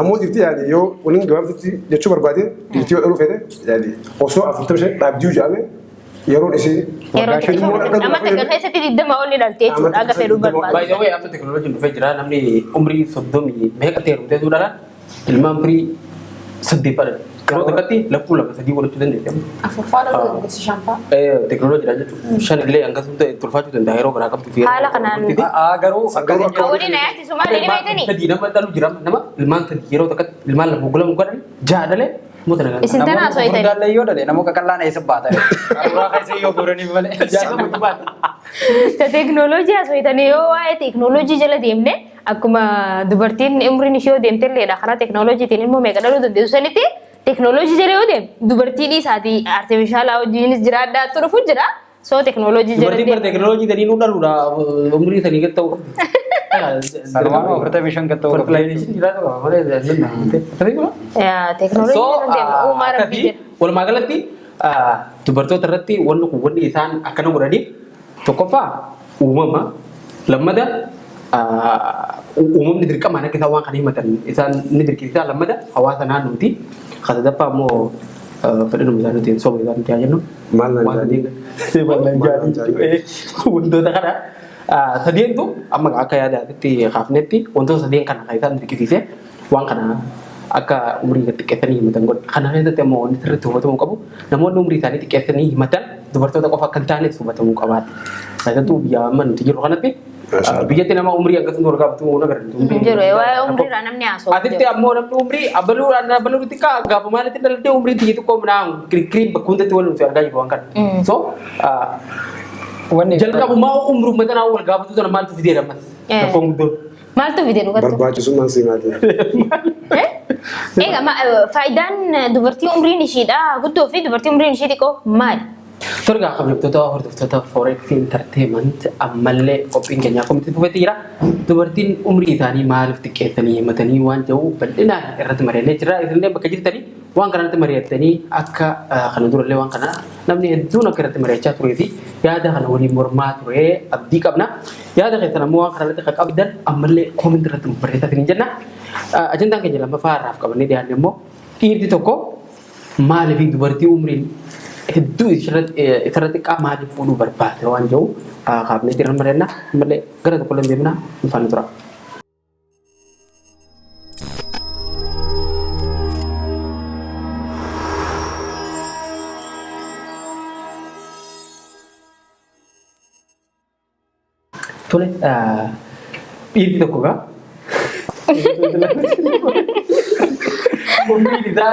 Ammoo dhiirti yaani yoo waliin gabaabdutti jechuu barbaade dhiirti yoo dhaluu fedhe yaani osoo 45 dhaabdii jedhame yeroon isii Yeroo amma takka keessatti 20 ol ni dhalte jechuudha akka fedhuu barbaadu. By the way amma teknooloojiin dhufee jira namni umrii 30 meeqa ta'e heerumtee dhala ilmaan firii 8 dhala. Yeroo takkatti lakkuu 2 3 godhachuu dandeessi. Afurfaa dhaluu dandeessi shanfaa. Teknooloojiidha jechuudha. 5 illee akkasuma ta'e tolfaachuu danda'a yeroo garaa qabdu. Haala kanaan. Garuu Kan waliin yaachisu maali ni beektanii? 3 nama dhalu jira nama ilmaan 3 yeroo takkatti ilmaan 2 hoggula muka 6 dhalee Isin tana osoo hin ta'in. Gurguddaallee yoo dhale namoota qallaan eessa baata? Qaruuraa keessa yoo guuraniif malee. Jaarsa guutuu baata. Ta teeknooloojii haasofitanii yoo waa'ee teeknooloojii jala deemne, akkuma dubartiin umriin ishee yoo deemte illeedha karaa teeknooloojiitiin immoo meeqa dhaluu dandeessu sanitti, teeknooloojii jala yoo deemne dubartiin isaatii artificial wajjinis jiraadhaa dhufu jira. So teeknooloojii jala Dubartiin bara deemne. teekinooloojii tanii nu dhaluudha umrii sanii gad ta'uu qabdi. Sanumaan 45 gad ta'uu qabdi. Fertilization jiraatu qaba malee danda'ama. Teeknooloojii So jala deemne uumaa rabbii akkasii jira. Walumaa galatti dubartoota irratti wanni kun wanni isaan akkana godhaniif, tokkoffaa uumama, lammada uumamni dirqamaan akka isaan waan kana himatan isaan ni dirqisiisa, lammada hawaasa naannooti, sadaffaa immoo fedhinuma isaaniitiin soba isaaniitti haa jennu. Maal naan Waan jedhanii? sadeen maal naan Maal naan jedhanii wantoota kana sadeentu amma akka yaadaatti kaafnetti wantoota sadeen kana kan isaan dirqisiise waan kana akka umrii gad xiqqeessanii himatan godhe. Kana keessatti ammoo wanti sirriitti hubatamuu qabu, namoonni umrii isaanii xiqqeessanii himatan dubartoota qofa akka hin taanes hubatamuu qabaata. Keessattuu biyya amma nuti jirru kanatti biyyatti nama umrii akkasuma wal gaafatu waan agarra. Hin jiru, waa'ee umriirraa namni haasa'u hin Asitti jiru. ammoo namni umrii abaluu abaluu xiqqaa gaafa maalitti dhalatee umriin tiyya xiqqoo minaa kirikiriin bakka hundatti wal nuti argaa jirru waan kana. So Wanni jalqabumaa umruma tanaa wal gaafatu sana maaltu fideera ammas? Rakkoon guddoon. Maaltu fide dhugattu? Barbaachisummaan si maali? Egaa faayidaan dubartii umriin ishiidha guddoo fi dubartii umriin ishii xiqqoo maali? Torgaa kabajamtoota hordoftoota Forex Entertainment, ammallee qophiin keenya akkuma itti fufetti jira. Dubartiin umrii isaanii maaliif xiqqeessanii himatanii waan jiru bal'inaan irratti mari'annee jira. Isinillee bakka jirtanii waan kanarratti mari'attanii akka kana durallee waan kana namni hedduun akka irratti mari'achaa turee fi yaada kana waliin mormaa ture abdii qabna. Yaada keessan ammoo waan kanarratti kan qabdan ammallee comment irratti nuuf barreessaa isiniin jenna. Ajandaan keenya lammaffaa irraaf qabannee dhiyaanne immoo dhiirri tokko maaliif dubartii umriin hedduu isarra xiqqaa maaliif fuudhuu barbaade waan jedhu kaafnee jiran mari'anna. Ammallee gara tokko illee deemna, nu faana tura. Tole, dhiirri tokko gaa umriin isaa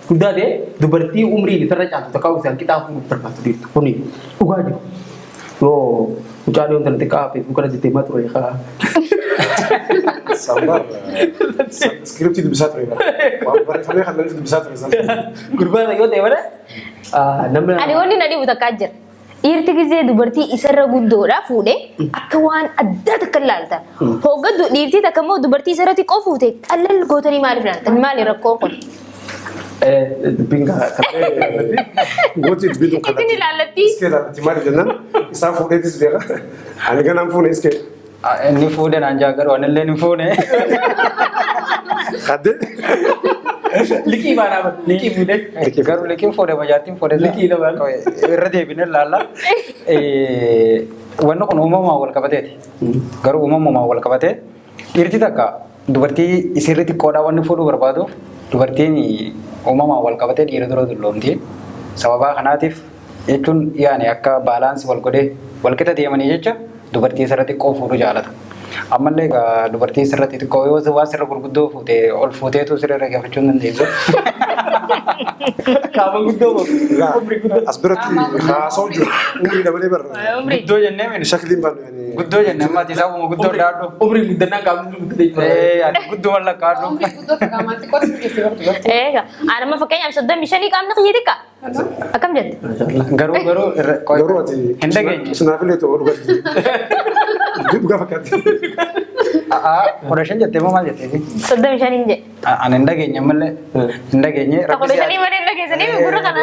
guddaa ta'e dubartii umriin isarra caaltu takka isaan qixaa fuudhuuf barbaadu dhiirtu kuni dhugaa jiru. Yoo mucaa dhiyoon tana xiqqaa Facebook irra deddeemaa ture kaa. Sambar script dubbisaa ture bara. Waan barreeffamee kan namni dubbisaa ture san. Gurbaa yoo ta'e malee namni. Ani wanni na dhibu takkaa jira. Dhiirti gizee dubartii isarra guddoodha fuudhee akka waan addaa takka ilaaltan. Hoggaddu dhiirtii takka immoo dubartii isarra xiqqoo fuute qalal gootanii maaliif ilaaltan? Maali rakkoo kun? Dubbiin gaa kan Gooti dubbiin tun Isin ilaallatti. Iskee ilaallatti, maaliif jennaan isaan fuudheetis beeka. Ani ganaan fuune iskee. Inni fuudhe naan jaa, garuu anillee hin fuune. Kaddee. Liqii baanaa bara liqii fuudhee. Garuu liqiin fuudhe majaartiin fuudhe. Liqii dabal. Irra deebinee ilaalla. Wanni kun uumamumaan wal qabateeti. Garuu uumamumaan wal qabatee dhiirti takka dubartii isirri xiqqoodhaa wanni fuudhuu barbaaduuf dubartiin uumamaan wal qabatee dhiira dura dulloomti. Sababaa kanaatiif jechuun yaani akka balance wal godhee wal qixa deemanii jecha dubartii isirra xiqqoo fuudhuu jaalata. Ammallee egaa dubartii sirra xixiqqoo yoo waan sirra gurguddoo fuute ol fuuteetu sirra irra gaafachuu hin dandeessu. Qaama guddoo moo? Laa, Umrii guddoo. as biratti haasa'u jiru. Umrii dabalee barra. Umrii. Guddoo jennee mini. Shakliin baanu yani. Guddoo jennee amma ati isaa uuma guddoo dhaadhu. Umriin guddannaan qaamni guddate jechuudha. Ee, ati guddoo mallaqaadhu. Umrii guddoo qaamaan xiqqoo si jirti bartu bartu. Eega. Ani amma fakkeenyaaf 35 qaamni kiyya xiqqa. Akkam jette? Garuu irra Garuu ati hin dhageenye. Sinaafillee ta'uu dhugatti. Dhugaa fakkaatti. A'aa, 15 jettee moo maal jettee? 35 jedhe. Ani hin dhageenye ammallee. Hin dhageenye. 15 malee hin dhageessanii gurra kana.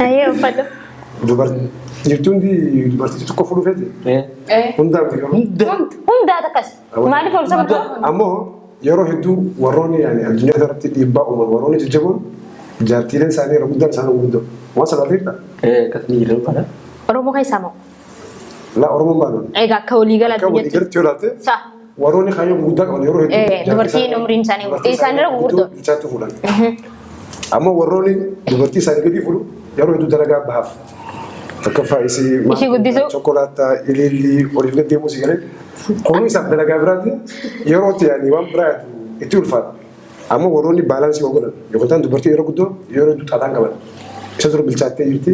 Ayyee, uffadhu. Dubartii jirtuun dubartii tokko fuudhuu feeti. Hundaa miti garuu. Hundaa takkas. Maaliif ol sababa? Ammoo yeroo hedduu warroonni yaani addunyaa irratti dhiibbaa uuman, warroonni jajjaboon, jaartiileen isaanii irra guddaan isaan guddoo. Waan salaateedha. Akkasuma jiru bara. Oromoo keessaa moo? Laa, Oromoon baanu. Egaa akka waliigala Akka addunyaatti. waliigalatti yoo ilaalte Sa. warroonni kaayyoo gurguddaa qaban yeroo hedduu Dubartiin umriin isaanii gurguddoo isaan irra gurguddoo. Bilchaatu fuudhan. Ammoo warroonni dubartii isaanii gadi fuudhu yeroo hedduu dalagaa bahaaf. Tokkoffaa isii Ishii guddisuu. Chokolaataa, ilillii, oliif gad deemuu si galee kunuu isaaf dalagaa biraatti yeroo itti yaani waan biraa yaadu itti ulfaata. Ammoo warroonni balance yoo godhan yookaan dubartii yeroo guddoo yeroo hedduu xaaxaan qaban. Isa dura bilchaattee jirti.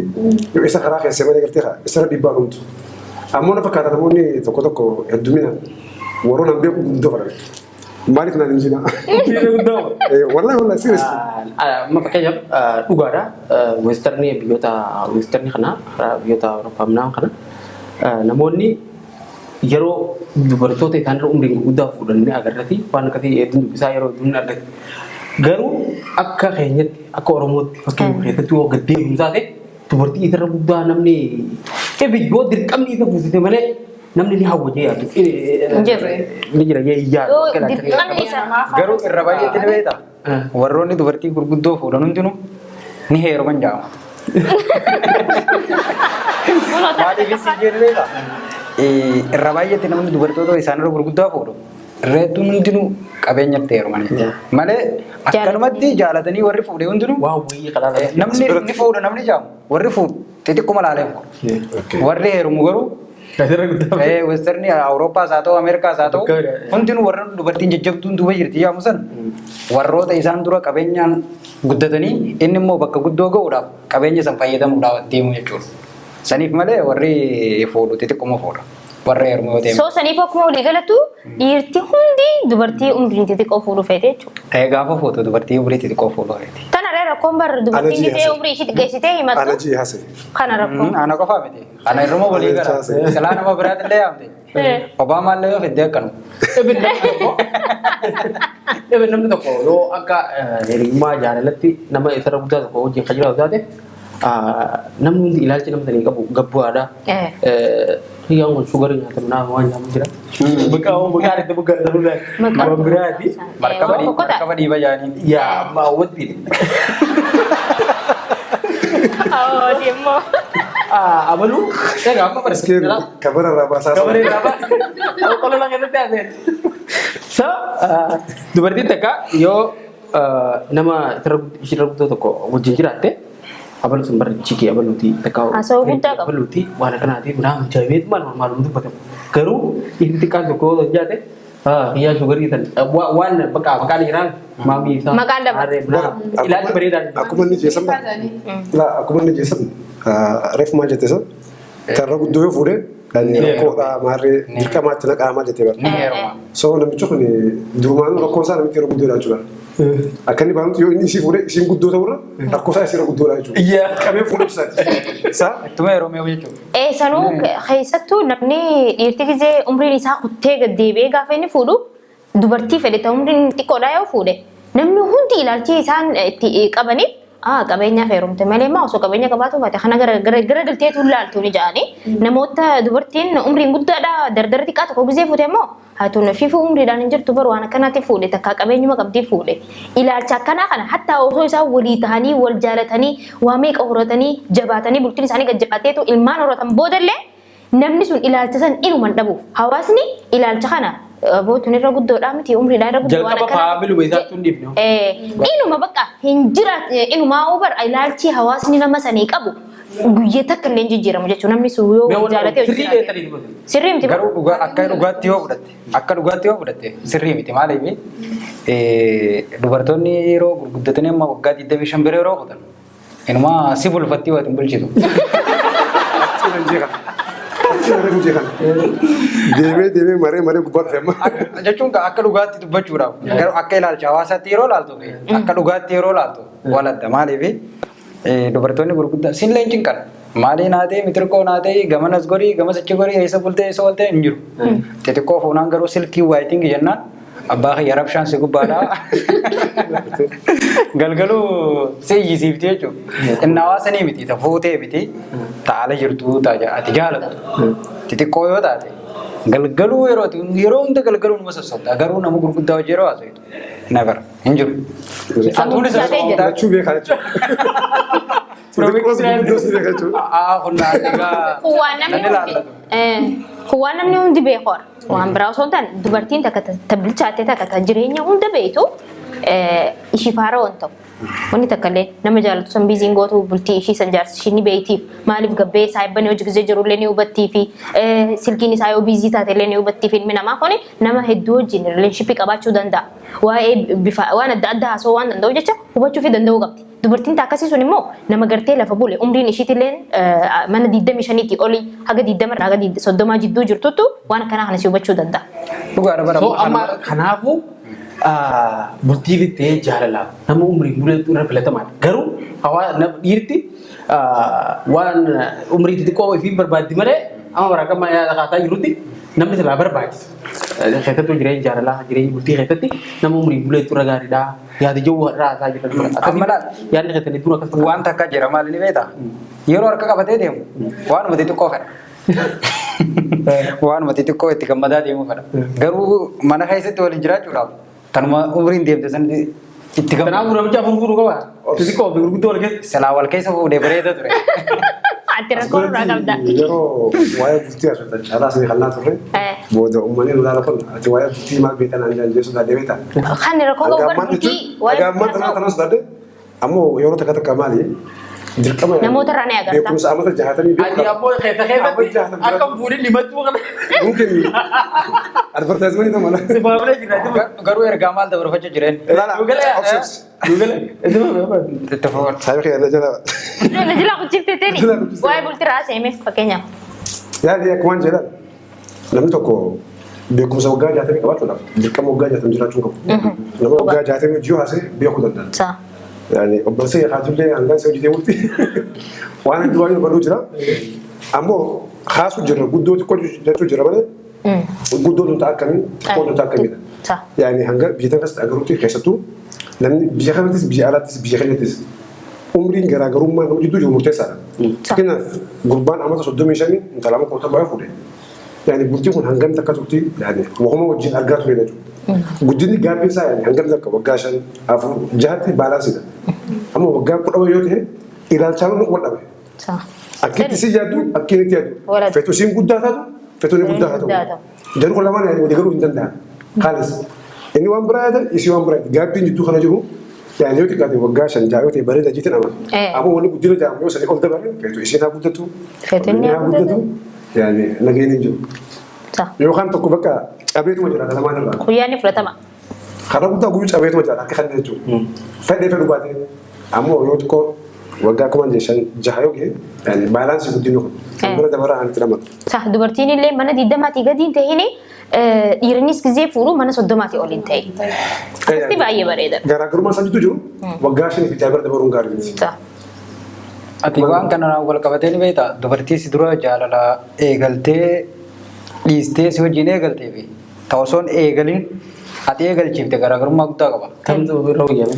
Yoo isa karaa keessee malee gartee isa dhiibbaa dhumtu. Ammoo na fakkaata namoonni tokko tokko hedduminaan warroon an beeku guddoo fadhan. Maaliif naan hin jina? Wallahi wallahi serious. Amma fakkeenyaaf dhugaadha. Westernii biyyoota westernii kana biyyoota Awurooppaa kana namoonni yeroo dubartoota isaanirra umriin gurguddaa fuudhanii agarrati waan akkasii hedduun dubbisaa yeroo hedduun argate. Garuu akka keenyatti akka Oromootti fakkeenya keessatti yoo gad deebiin taate dubartii isarra guddaa namni ebi yoo dirqamni isa fuusise malee namni ni hawwatee yaadu. Hin jiru. Ni jira yee yaadu. Yoo dirqamni isa Garuu irra baay'eetti ni beektaa? Warroonni dubartii gurguddoo fuudhan hundinuu ni heeruman jedhama. Maaliif si jedhu beektaa? Irra baay'eetti namni dubartoota isaanirra gurguddaa fuudhu irra hedduun hundinuu qabeenyatti heeruman malee akkanumatti jaalatanii warri fuudhe hundinuu Waa wayii kalaa namni ni fuudha namni jaamu warri fuudhu xixiqquma laalee fuudha. Warri heerumu garuu Asirra guddaa. Westernii Awurooppaas haa ta'u Ameerikaas haa ta'u hundinuu warra dubartiin jajjabduun duuba jirti jaamu san warroota isaan dura qabeenyaan guddatanii inni immoo bakka guddoo ga'uudhaaf qabeenya san fayyadamuudhaaf deemu jechuudha. Saniif malee warri fuudhu xixiqquma fuudha. Warra heerumu yoo ta'e. Soo saniif akkuma walii galatu dhiirti hundi dubartii umriin xixiqqoo fuudhuu feete jechuudha. Gaafa fuutu dubartii umrii xixiqqoo fuudhuu feeti. Tana irra rakkoon bar dubartiin Ana gisee ji'a umrii ishii xiqqeessitee Ana himattu jii hase. kana rakkoon. Ana qofaa miti. Ana irruma walii gara. Silaa nama biraatti illee yaamte. Obaamaa illee yoo fidde akkanuma. Eben namni tokko yoo akka hiriyummaa jaalalatti nama isarra guddaa tokko wajjin kan jiraatu taate namni hundi ilaalcha nama sanii qabu gabbu'aadha. Hiyyaan kun sugarii nyaatamu naaf waan nyaamu jira. Maqaa maqaan itti maqaan Maqaan waan biraati. Markaba dhiiba jaanii. Yaa amma wanti. Awwaati immoo. Abaluu egaa amma bara. Iskeen kabara irraa baasaa. Kabaree irraa baa. Qolola keessatti haasa'e. So dubartiin takka yoo nama ishirra guddoo tokko wajjin jiraatte abalu sun barri chikii abaluuti takka Haasawaa guddaa qaba. abaluuti waan akkanaati naam jabeet maal maalum dubbatamu. Garuu inni xiqqaan tokko yoo jiraate hiyyaa shugarii tan waan bakka maqaan jiraan maamii isaa. Maqaan dabala. Ilaalchi bareedaan. Akkuma inni jeesan laa akkuma inni jeesan reefu maal jette san tarra guddoo yoo fuudhe rakkoodha maarree dirqamaatti naqaa maal jettee bara. Ni heeruma. So namichi kun durumaan rakkoo isaa namitti yeroo guddoodha jechuudha. Akka inni baanutti yoo inni isii fuudhe isiin guddoo ta'urra rakkoo isaa isiirra guddoodha jechuudha. Qabee fuudhe ibsaati. Isaa Ittuma heerumee jechuudha. Sanuu keessattuu namni dhiirti gisee umriin isaa kuttee gad deebi'ee gaafa inni fuudhu dubartii fedhe ta'u umriin xiqqoodhaa yoo fuudhe namni hundi ilaalchi isaan itti qabaniif qabeenyaaf heerumte malee maa osoo qabeenya qabaatu baate kana gara gara gara galteetu laaltu ni jedhanii namoota dubartiin umriin guddaadha dardara xiqqaa tokko gisee fuute immoo haa tun fiifuu umriidhaan hin jirtu bar waan akkanaatti fuudhe takka qabeenyuma qabdii fuudhe ilaalcha akkanaa kana hattaa osoo isaan walii ta'anii wal jaalatanii waa meeqa horatanii jabaatanii bultiin isaanii gad jabaateetu ilmaan horatan boodallee namni sun ilaalcha san inuman dhabuuf hawaasni ilaalcha kana bootuun irra guddoodhaa miti umriidhaan irra guddoo waan Jalqaba akkanaa faamiluma isaatti hin dhiifne. Inuma bakka hin jiraat inumaa bar ilaalchi hawaasni nama sanii qabu guyyaa takka illee hin jijjiiramu jechuudha namni sun yoo Mee waan jaalatee sirrii hojii dheetanii dubbatu. Sirrii miti. Garuu dhugaa akka dhugaatti yoo fudhatte akka dhugaatti yoo fudhatte sirrii miti maaliif dubartoonni yeroo gurguddatanii amma waggaa 25 bira yeroo kutan inuma si bulfattii waa ittiin bulchitu. achi jeeqan. Achi reefu jeeqan. Deemee deemee maree maree gubbaa dhufe amma. Jechuun akka dhugaatti dubbachuudhaaf garuu akka ilaalcha hawaasaatti yeroo ilaaltu akka dhugaatti yeroo ilaaltu waladda maaliif dubartoonni gurguddaa sinlee hin cinqan. Maalii naatee mitirqoo naatee gamanas gorii gamas achi gorii eessa bultee eessa ooltee hin jiru. Xixiqqoo fuunaan garuu silkii waayitingi jennaan abbaa kiyya rabshaan si gubbaadhaa. Galgaluu si iyyisiifti jechuudha. Inni hawaasa ni miti ta fuutee miti taala jirtu ati jaalattu. Xixiqqoo yoo taate galgaluu yeroo yeroo hunda galgaluu numa sassaabda garuu nama gurguddaa hojii yeroo haasa'u never hin jiru. Atuun isa sassaabdaa. Lachuu beekaa jechuudha. Xixiqqoos gurguddoos ni beeka jechuudha. Aa kun egaa Kun waan namni nan hundi ilaallatu. kun waan namni hundi beekoodha. Waan biraa osoo hin taane dubartiin takka ta bilchaatte takka ta jireenya hunda beektu ishii faara waan ta'u. Wanni takka illee nama jaalatu san biiziin gootu bultii ishii san jaarsi ishii ni beektiif maaliif gabbee saayibban hojii gisee jiru illee ni hubattii fi silkiin isaa yoo biizii taate illee ni hubattiif ilmi namaa kun nama hedduu wajjin relationship qabaachuu danda'a. Waa'ee bifa waan adda addaa haasa'uu waan danda'uuf jecha hubachuu fi danda'uu qabdi. Dubartiin akkasii sun immoo nama gartee lafa bule umriin ishiitillee mana 25tii olii haga 20 irraa haga 30 jidduu jirtuttu waan akkanaa kana si hubachuu danda'a. Dhugaadha bara. So amma kanaafuu bultii bittee jaalalaaf nama umriin buleetu irra filatamaadha. Garuu hawaa dhiirti waan umrii xixiqqoo ofii barbaaddi malee amma bara yaada kaasaa jirutti namni silaa barbaachisu. Keessattuu jireenya jaalalaa jireenya bultii keessatti nama umriin buleetu irra gaariidha. Yaada jawwaa irraa haasaa jiran. Amma laal. Yaadni keessan hedduun akkas fakkaata. Waan takka jira maali ni beektaa? Yeroo harka qabatee deemu waanuma xixiqqoo fedha. Waanuma xixiqqoo itti gammadaa deemuu fedha. Garuu mana keessatti waliin jiraachuudhaaf tanuma umriin deemte sanitti itti Kanaafuu gammadu. namicha afur fuudhuu qaba. Xixiqqoo fi gurguddoo wal keessa. Silaa wal keessa fuudhee bareeda ture. Ati rakkoo irraa qabda. Yeroo waa'ee bultii haasoftan caalaa isin kallaa turre booda uummanni nu laala kun ati waa'ee bultii maal beektan aan jaan jeessu daadhee beektaa. Kan rakkoo qabu bara bultii waa'ee Haga ammaa bultii tanaa haasa'u. tanas daadhee ammoo yeroo takka takka maali dirqama Namoota irraa ni agarta. Beekumsa amata jahatamii Ati ammoo keessa keessatti akka hin fuudhin himachuu kana. Mungkin advertisement itu mana? Sifaaflee jira. Garuu ergaa maal dabarfachuu jireen? Lala, options. Itti fuudhu. Saya kayak aja lah. Na jala kuchifte teni. Jala kuchifte. Waa'ee bultii irraa haasa'ime fakkeenyaaf. Ya dia kuman jalan. Namni tokko beekumsa waggaa jaatamii qabaachuudhaaf dirqama waggaa jaatamii jiraachuu qabu. Nama waggaa jaatamii hojii haasee beekuu danda'a. Saa. Yani obbolsa haatullee hangaan isa hojii deemutti waan hedduu baay'ee bal'uu jira. Ammoo haasuu jira guddoo xiqqoo jechuu jira malee guddoo tun ta'a akkamii xiqqoo tun ta'a akkamiidha. Saa. Yani hanga biyya kanatti agaruutti keessattuu namni biyya kanattis biyya alaattis biyya keenyattis umriin garaagarummaa nama jidduu jiru murteessaadha. Fakkeenyaaf gurbaan amata 35 intala amma 17 fuudhe. Yani bultiin kun hangam takka turti yani wahuma wajjin argaa ture jechuudha. Guddinni gaabbii isaa yani hangam takka waggaa 5 4 6tti baalaansiidha. Amma waggaa 10 yoo ta'e ilaalchaan wal dhabe. Saa. Akkitti si yaaddu akkitti yaaddu. Walad. Fetu isiin guddaa taatu fetu inni guddaa Guddaa taatu. Jarri kun lamaan yani walii galuu hin danda'an. Kaanis inni waan biraa yaada isii waan biraa yaada. Gaabbiin jidduu kana jiru yani yoo xiqqaate waggaa 5 6 yoo ta'e bareeda jeetiin amana. Ammoo wanni guddina jedhamu yoo sadii ol dabale fetu isiin haa guddatu. Fetu inni haa guddatu. Yani nageenyi hin jiru. Saa. Yookaan tokko bakka cabeetuma jiraata lamaan irraa. Guyyaan ni fudhatama. Karaa guddaa guyyuu cabeetuma jiraata akka kan jechuudha. Fedhee fedhu baatee ammoo yoo xiqqoo waggaa kuma 5 6 yoo ga'e yani baalaansii guddinni kun kan bira dabaraa ani itti amanu. Saa dubartiin illee mana 20 gadi hin ta'ini dhiirnis gizee fuudhu mana 30 ol hin ta'in. Akkasitti baay'ee bareeda. Garaagarummaa isaan jidduu jiru waggaa 5 fi 6 bira dabaruun gaarii miti. Saa. Ati waan kana wal qabatee ni beektaa? Dubartii si dura jaalala eegaltee dhiistee si wajjin eegaltee fi ta osoon eegalin ati eegalchiifte garaagarummaa guddaa qaba. Kamtu irra wayyaame.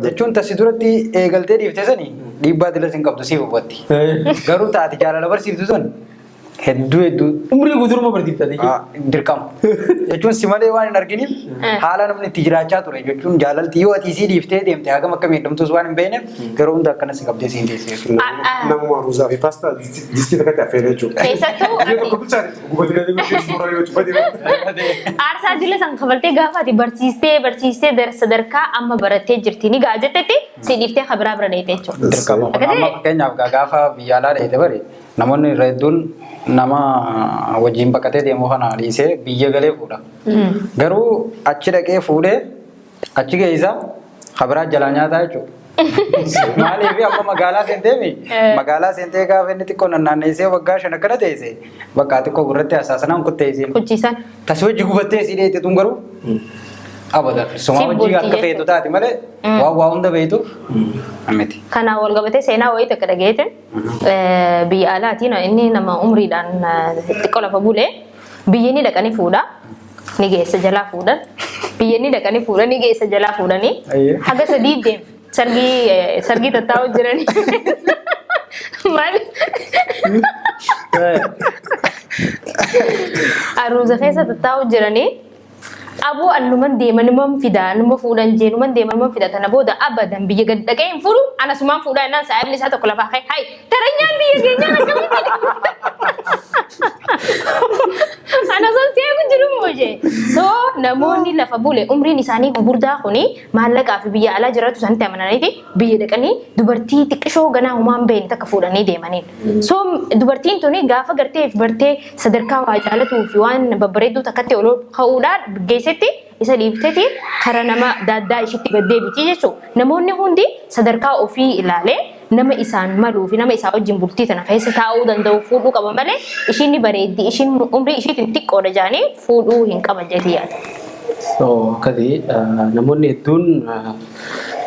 Jechuun ta si duratti eegaltee dhiifte sani dhiibbaa dilas hin qabdu siif hubatti. Garuu ta ati jaalala barsiiftu san hedduu hedduu Umrii guutummaa barsiifta jechuudha. Dirqama. Jechuun si malee waan hin arginiif haala namni itti jiraachaa ture jechuun jaalalti yoo ati isii dhiiftee deemte hagam akka miidhamtus waan hin beekneef garuu hunda akkana si qabdee siin teessee jechuudha. Namuma ruuzaa fi paastaa distii takkatti affeeree jechuudha. Keessattuu Biyya ati tokko bilchaate gubatee deemee suuraa yoo cufatee. aarsaa dila san kafaltee gaafa ati barsiistee barsiistee sadarkaa amma barattee jirti ni gaa jettetti si dhiiftee kabiraa bira dheete jechuudha. Dirqama kun Akkasii? amma fakkeenyaaf gaafa biyya alaa dheete bari namoonni irra hedduun nama wajjin baqatee deemu kana dhiisee biyya galee fuudha. Garuu achi dhaqee fuudhee achi geessa kabiraa jalaa nyaataa jechuudha. Maaliif amma magaalaa seenteemi magaalaa seentee gaafa inni xiqqoo naanneessee waggaa 5 akkana teesse bakka xiqqoo gurratti asaasanaan kutteessiin. Kuchiisan. Tasi hojii gubattee si dheete tun garuu abadan suma Si hojii bulti akka feetu jechuudha. taati malee waan waa hunda beektu miti. Kanaan wal qabatee seenaa wayii takka dhageete biyya alaatiin inni nama umriidhaan xiqqoo lafa bulee biyya inni dhaqanii fuudha ni geessa jalaa fuudhan biyya inni dhaqanii fuudha ni geessa jalaa fuudhanii haga sadii deem sargii sargii tattaa'u jiranii maali aruuza keessa tattaa'u jiranii aboo annuman deeman numan fida numa fuudhan jee numan deeman numan fida tana booda abadan biyya gad dhaqee hin fuudhu anasumaan fuudhaa jennaan saayibni isaa tokko lafaa ka'e hay taranyaan biyya keenyaan akkamitti ana osoo si eegu jiru jee. So namoonni lafa bule umriin isaanii gurguddaa kuni maallaqaa fi biyya alaa jiraatu isaanitti amananiiti biyya dhaqanii dubartii xiqqishoo ganaa humaan beekne takka fuudhanii deemaniin. So dubartiin tuni gaafa gartee bartee sadarkaa waa jaalatuu fi waan babbareedduu takkatti ol ka'uudhaan geessetti isa dhiibteeti kara nama daaddaa ishitti gad deebiti jechuudha. Namoonni hundi sadarkaa ofii ilaalee nama isaan maluu fi nama isaa wajjin bultii tana keessa taa'uu danda'u fuudhuu qaba malee ishiin ni bareeddi, ishiin umrii ishiitiin xiqqoodha jaanii fuudhuu hin qaban jeetii yaada. So akkasii namoonni hedduun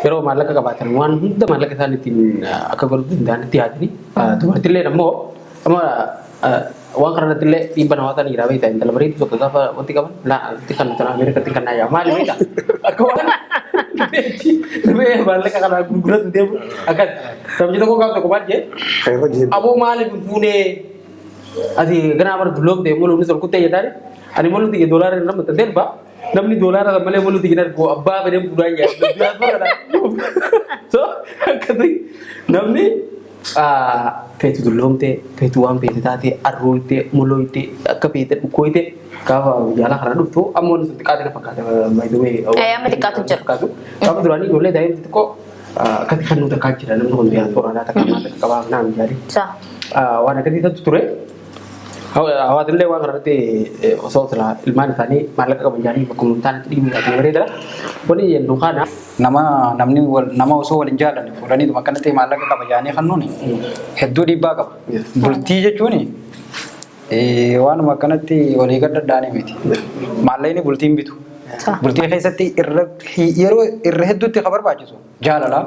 yeroo maallaqa qabaatan waan hunda maallaqa isaan ittiin akka godhuu danda'anitti yaadani. Dubartillee ammoo amma waan kana irratti illee dhiibbaan hawaasaa ni jira beektaa, intala bareedduu tokko gaafa wanti qaban laa itti kan tana Ameerikaatti kan naa maali beektaa, akka waan dhibee maallaqa kana gurguratu deemu akkas. Namni tokko gaafa tokko maal jee Kan irra geebbu. Aboo, maaliif hin fuunee ati ganaa bara dulloomte immoo sol kuttee jedhaani, ani immoo nuti doolaara irra maxxantee dhufa, namni doolaara malee immoo nuti hin argu, abbaa fedheen fuudhaa jaa. So akkasii namni feetu dulloomte, feetu waan feete taate, arrooyte, molooyte, akka feete dhukkooyte, gaafa jaalaa kana dhuftu amma wanti sun xiqqaate na fakkaata, by the way. Amma xiqqaatu jira. Gaafa duraanii ijoollee daa'imti xiqqoo akkatti kan nuti akkaa jira, namni kun diyaaspoораadhaa takka maallaqa qabaa naan jaali. Waan akkasii santu ture. Hawaasnillee waan kanarratti osoo silaa ilmaan isaanii maallaqa qaban jaanii bakka hin taanetti dhiibuu baatanii bareeda. Wanni jennu kana. Nama namni nama osoo waliin jaallanne fuudhaniituma akkanatti maallaqa qaba jaanii kennuun hedduu dhiibbaa qaba. Bultii jechuun waanuma akkanatti walii gaddaadhaanii miti. Maallaqni bultiin bitu. Bultii keessatti irra yeroo irra hedduutti kan barbaachisu jaalala.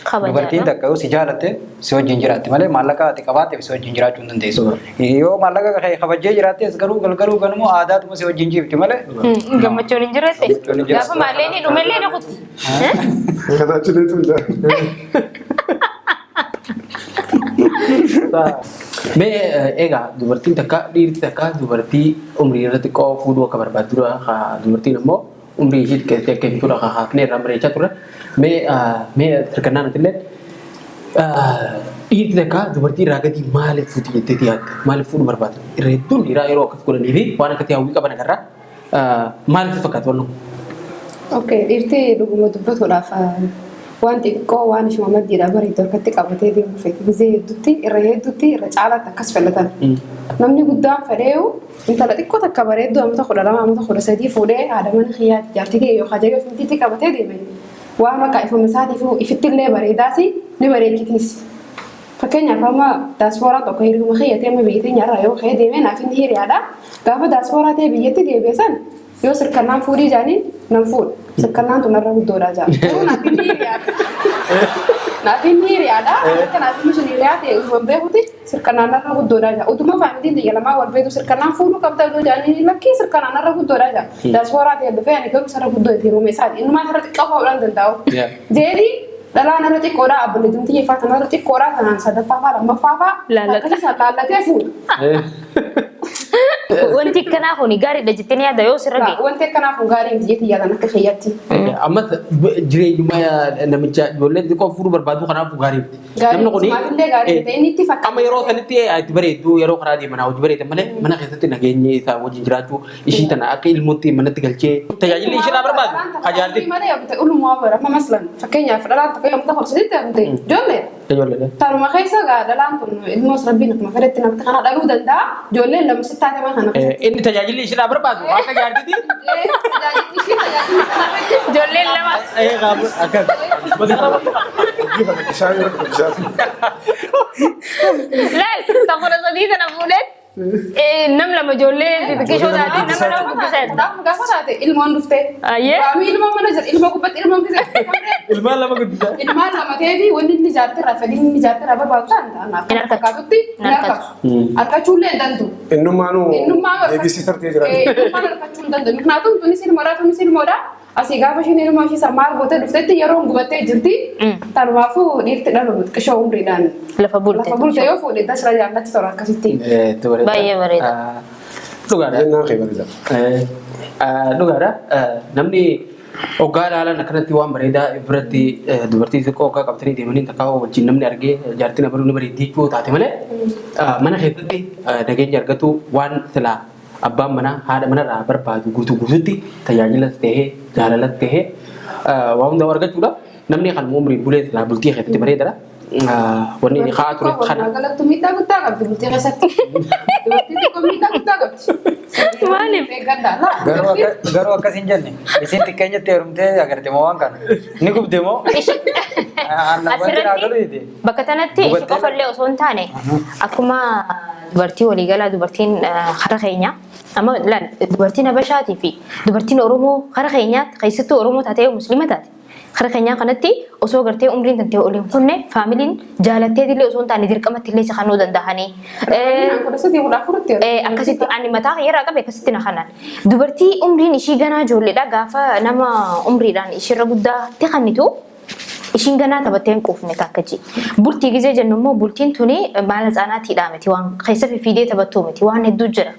Kabajaadha. Dubartiin takka yoo si jaalatte si wajjin jiraatti malee maallaqa ati qabaateef si wajjin jiraachuu hin dandeessu. Yoo maallaqa kee kabajjee jiraattes garuu galgaluu ganamuu aadaatuma si wajjin jiifti malee. Gammachuun hin jirrette. Gammachuun hin jirtu. Gaafa maalleen dhumellee ni kutti. Kanaachineetu hin Mee egaa dubartiin takka, dhiirti takka dubartii umrii irra xiqqoo fuudhuu akka barbaaddudha. Dubartiin immoo umrii ishii xiqqeessitee akka himtudha kaafnee irraa mari'achaa turre. Mee sirkannaa nuti illee dhiirti takka dubartii irraa gadi maaliif fuuti jetteeti yaadda? Maaliif fuudhuu barbaada? Irra hedduun dhiiraa yeroo akkas godhanii fi waan akkasii hawwii qaban agarra. Maaliif fakkaata wannan? Okay, dhiirti dhuguma dubbatuudhaaf waan xixiqqoo waan ishuma maddiidha bareedu harkatti qabatee deemu feeti. Gizee hedduutti, irra hedduutti, irra caalaatti akkas filatan. Namni guddaan fedheeyu intala xiqqoo takka bareedduu amata 12, amata 13 fuudhee haadha mana kiyyaati, jaartii ta'e yookaan jayoo fintiitti qabatee deeme. Waan maqaa ifuma isaatiif ifittillee bareedaas ni bareechitiis. Fakkeenyaaf, amma daaspooraa tokko hiriyuma kiyyatee amma biyya teenya irraa yoo ka'ee deemee naaf inni hiriyaadha. Gaafa daaspooraa ta'e biyyatti deebi'e san yoo sirkannaan fuudhii jaanii nan fuudha. Sirkannaan tun irra guddoodha jaa. Garuu naaf inni hiriyaadha. Naaf inni hiriyaadha. Akka naaf inni sun hiriyaa ta'e utuma beekuti sirkannaan irra guddoodha jaa. Utuma faamiliin xiyya lamaa wal beeku sirkannaan fuudhuu qabda yoo jaanii lakkii sirkannaan irra guddoodha jaa. Daaspooraa ta'e dhufee ani garuu sarara guddoo itti hirume isaati. Innumaa sarara xiqqoo fuudhaan danda'u. Jeeni dhalaan irra xiqqoodha, abboleettiin xiyyeeffaa kana irra xiqqoodha, kanaan sadaffaa faa lammaffaa faa Laallata. akkasii laallatee fuudha. Wanti akkanaa kun gaariidha jettee ni yaadda yoo sirra ga'e? Wanti akkanaa kun gaarii miti jetti yaadan akka keeyyatti. Amma jireenyuma namicha ijoollee xixiqqoo fuudhuu barbaadu kanaaf gaarii miti. Gaarii Namni kuni maatillee gaarii miti. Inni itti fakkaata. Amma yeroo sanitti itti bareeddu, yeroo karaa deeman hojii bareedan malee mana keessatti nageenyi isaa wajjin jiraachuu, ishii tana akka ilmootti manatti galchee tajaajilli ishee barbaadu tajaajilli. Malee yoo ta'e ulumaa bara amma maslan fakkeenyaaf dhalaan tokko yoo ta'u horsiisetti haamte ijoollee. Ijoollee. Tanuma keessa gaa dhalaan kun ilmoos rabbiin akkuma fedhetti namatti kana dhaluu danda'a. Ijoolleen lama sitti taate kana keessatti. Inni tajaajilli ishee barbaadu akka jaartiti. Tajaajilli ishii tajaajilli sana irratti. Ijoolleen lama. Akkas. Bishaan yeroo bishaan. Laal, 13 tana fuudhee nam lama ijoollee xixiqqishoo taate nama lama guddisaa jirta. Gaafa taate ilmoon dhuftee. Ayyee. Waamii ilmoo mana jira, ilmoo gubbatti ilmoon gisee. Ilmaan lama guddisaa. Ilmaan lama ta'ee fi wanni inni jaartirraa fedhiin inni jaartirraa barbaadu ta'an ta'an Hin argatu. fakkaatutti hin Hin argatu. argatu. Argachuullee hin danda'u. Innummaanuu Innummaan deebisii tartee jira. Innummaan argachuu hin danda'u. Miknyaatuun tunis ilmoodha, tunis ilmoodha. Asii gaafa isheen ilmoo ishee san maal gootee dhuftetti yeroon gubattee jirti. Tanumaafuu dhiirti dhalu xiqqishoo umriidhaan Lafa bulte. lafa bulte yoo fuudhe dasra jaallatti tola akkasitti. Baay'ee bareeda. Dhugaadha. Jennaan kee bareeda. Dhugaadha. Namni hoggaa ilaalan akkanatti waan bareedaa biratti dubartii xiqqoo hoggaa qabatanii deemanii takka wajjin namni argee jaartiin abaluu ni bareeddii jechuu taate malee mana keessatti nageenya argatu waan silaa Abbaan manaa haadha manarraa barbaadu guutuu guutuutti tajaajilas ta'ee jaalalas ta'ee waa hunda argachuudha. Namni kan umriin bulee silaa bultii keessatti bareedadha. Wanni inni kaa'aa ture kana. Walumaa galatti miidhaa guddaa qabdi bultii keessatti. Dubartiin tokko miidhaa guddaa qabdi. Maaliif? Eeggadhaa. Garuu akkas hin jenne. Isin xiqqeenyatti heerumtee agarte moo waan kana? Ni gubde moo? Asirratti bakka tanatti ishee qofallee osoo hin taane, akkuma dubartii waliigalaa, dubartiin kara keenya amma laal, dubartiin Habashaatii fi dubartiin Oromoo kara keenyaatti, keessattuu Oromoo taatee yoo Musliima taate, kara keenyaa kanatti osoo gartee umriin tantee ol hin kunne faamiliin jaalatteetillee osoo hin taane dirqamatti illee si kennuu danda'anii. 13, 14tti. Akkasitti ani mataa kiyyarraa qabe akkasitti na kanan. Dubartii umriin ishii ganaa ijoolleedha, gaafa nama umriidhaan ishiirra guddaatti kannitu ishiin ganaa taphattee hin quufne takka ji. Bultii gizee jennu immoo, bultiin tuni maala tsaanaatiidha miti, waan keessa fifiidee taphattuu miti, waan hedduu jira.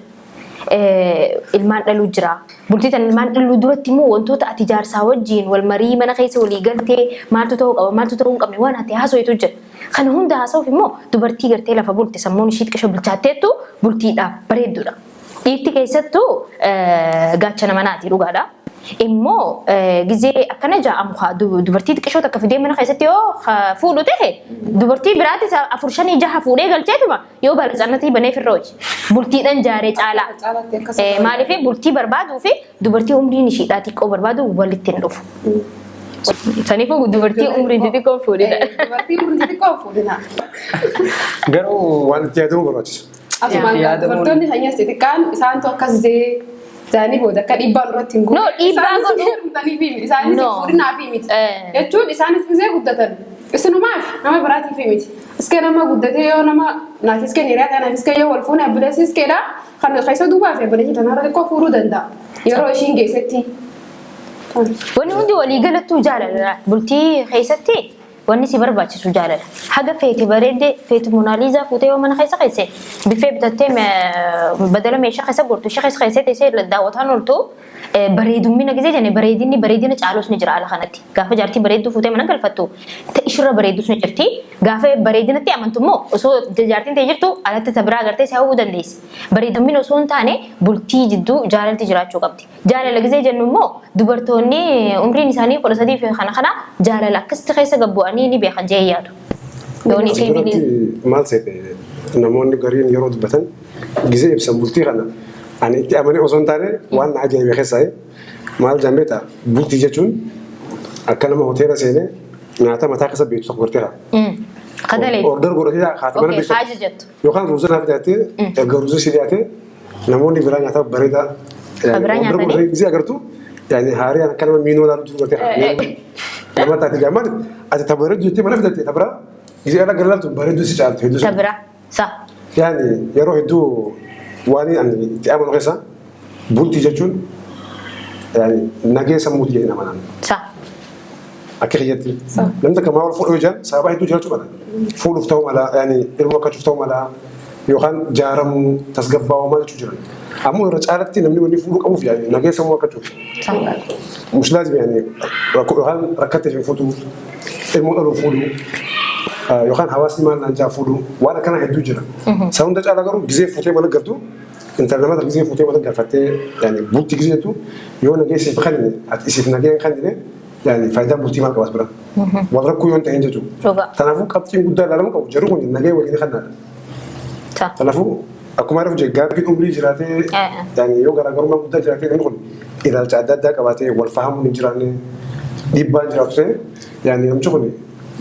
Ilmaan dhaluu jira. Bultii tan ilmaan dhaluu duratti immoo wantoota ati jaarsaa wajjiin wal marii mana keessa walii galtee maaltu ta'uu qaba, maaltu ta'uu hin qabne, waan ati haasoitu jira. Kana hunda haasa'uuf immoo dubartii gartee lafa bulte, sammuun ishii xiqqisho bilchaatteettu bultiidhaaf bareedduudha. Dhiirti keessattuu gaachana manaati, dhugaadha. Immoo gizee akkana ja'amu dubartii xiqqishoo takka fidee mana keessatti yoo fuudhu ta'e, dubartii biraatis afur, shanii, jaha fuudhee galcheetuma yoo balatsannatii baneef irra hojii. Bultiidhaan jaaree caalaa. Caalaatti akkas. Maaliif bultii barbaaduu fi dubartii umriin ishiidhaa xiqqoo barbaadu walitti hin dhufu. Saniifuu dubartii umriin xixiqqoo fuudhidha. Dubartii umriin xixiqqoo fuudhina. Garuu Waan itti yaadamuu barbaachisu. Asumaan dubartoonni keenyas xixiqqaan isaantu akkas jee jaanii booda akka dhiibbaa nurratti hin No, dhiibbaa Isaanis godhuu. heerumtanii fi miti. Isaanis No. fuudhinaa fi miti. Jechuun isaanis gisee guddatan isinumaaf, nama biraatiif miti. Iskee nama guddatee yoo nama naaf iskee hiriyaa ta'e, naaf iskee yoo wal fuune, obboleessi iskeedha. Kan keessa duubaa fi obboleessi tanarra xiqqoo fuudhuu danda'a. Yeroo ishiin geessetti. Wanni hundi walii galattuu jaalala. Bultii keessatti wanni si barbaachisu jaalala. Haga feeti bareedde, feeti Monaaliizaa fuutee yoo mana keessa keesse, bifee bitattee badala meeshaa keessa gortu ishee keessa keessee teessee daawwataan ooltu, bareedummina gisee jenne, bareedinni bareedina caalus ni jira ala kanatti. Gaafa jaartii bareedduu fuutee mana galfattu, ta ishirra bareeddus ni jirti. Gaafa bareedinatti amantu immoo osoo jaartiin ta'e jirtu alatti ta biraa agartee si hawwuu dandeessi. Bareedummina osoo hin taane bultii jidduu jaalalti jiraachuu qabdi. Jaalala gisee jennu immoo dubartoonni umriin isaanii 13 fi kana kana jaalala akkasitti keessa gabbu'anii ni beekan jee yaadu. Yoonii fi Asirratti maal seete, namoonni gariin yeroo dubbatan, gizee ibsan bultii kana, ani itti amanee osoo hin taane waan na ajaa'ibe keessaa maal jaan beektaa? Bultii jechuun akka nama hoteela seenee nyaata mataa keessa beektu tokko gartee haa. Kadalee. Order godhatee haati mana beektu. Haaja jettu. Yookaan ruuza naaf dhiyaatee, erga ruuza si dhiyaatee, namoonni biraa nyaata bareedaa Ka biraa order nyaatanii? godhatee gizee agartu, yaani haariyaan akka nama miinoo ilaalu jiru gartee haa. Nama taate jaa maali ati ta bareedu jettee mana fidatte, ta biraa gizee ala galaaltu bareedu si caaltu hedduu. Ta biraa. Sa. Yaani yeroo hedduu waan ani itti amanu keessa bultii jechuun yaani nagee sammuuti jedhee amanan. Sa. Akka kiyyatti. Namni takka maa wal fuudhu yoo jedhan, sababa hedduu jiraachuu mala. Fuudhuuf ta'uu mala, yaani ilmoo akkachuuf ta'uu mala, yookaan jaaramuu, tasgabbaa'uu maal jechuu jiran. Ammoo irra caalatti namni wanni fuudhuu qabuuf yaani nagee sammuu akkachuuf. Sa. Mush laazim yaani rakkoo yookaan rakkatteef hin fuudhu, ilmoo dhaluuf fuudhu, yookaan hawaasni maal naan jaa fuudhu, waan akkanaa hedduu jira. Isa hunda caalaa garuu gizee fuutee mana galtu, intala nama gizee fuutee mana galfattee, yaani bultii gizee jettu, yoo nagee siif kennine, ati isiif nagee hin kennine, yaani faayidaan bultii maal qabas bira? Wal rakkoo yoo hin ta'in jechuudha. Dhugaa. Kanaafuu qabxiin guddaa ilaalamuu qabu jarri kun nagee waliin kennaadha. Sa. Kanaafuu akkuma reefu jedhe, gaabbiin umrii jiraatee yaani yoo garaagarummaa guddaa jiraatee, namni kun ilaalcha adda addaa qabaatee wal fahamuun hin jiraanne, dhiibbaan jiraatu ta'e, yaani namichi kun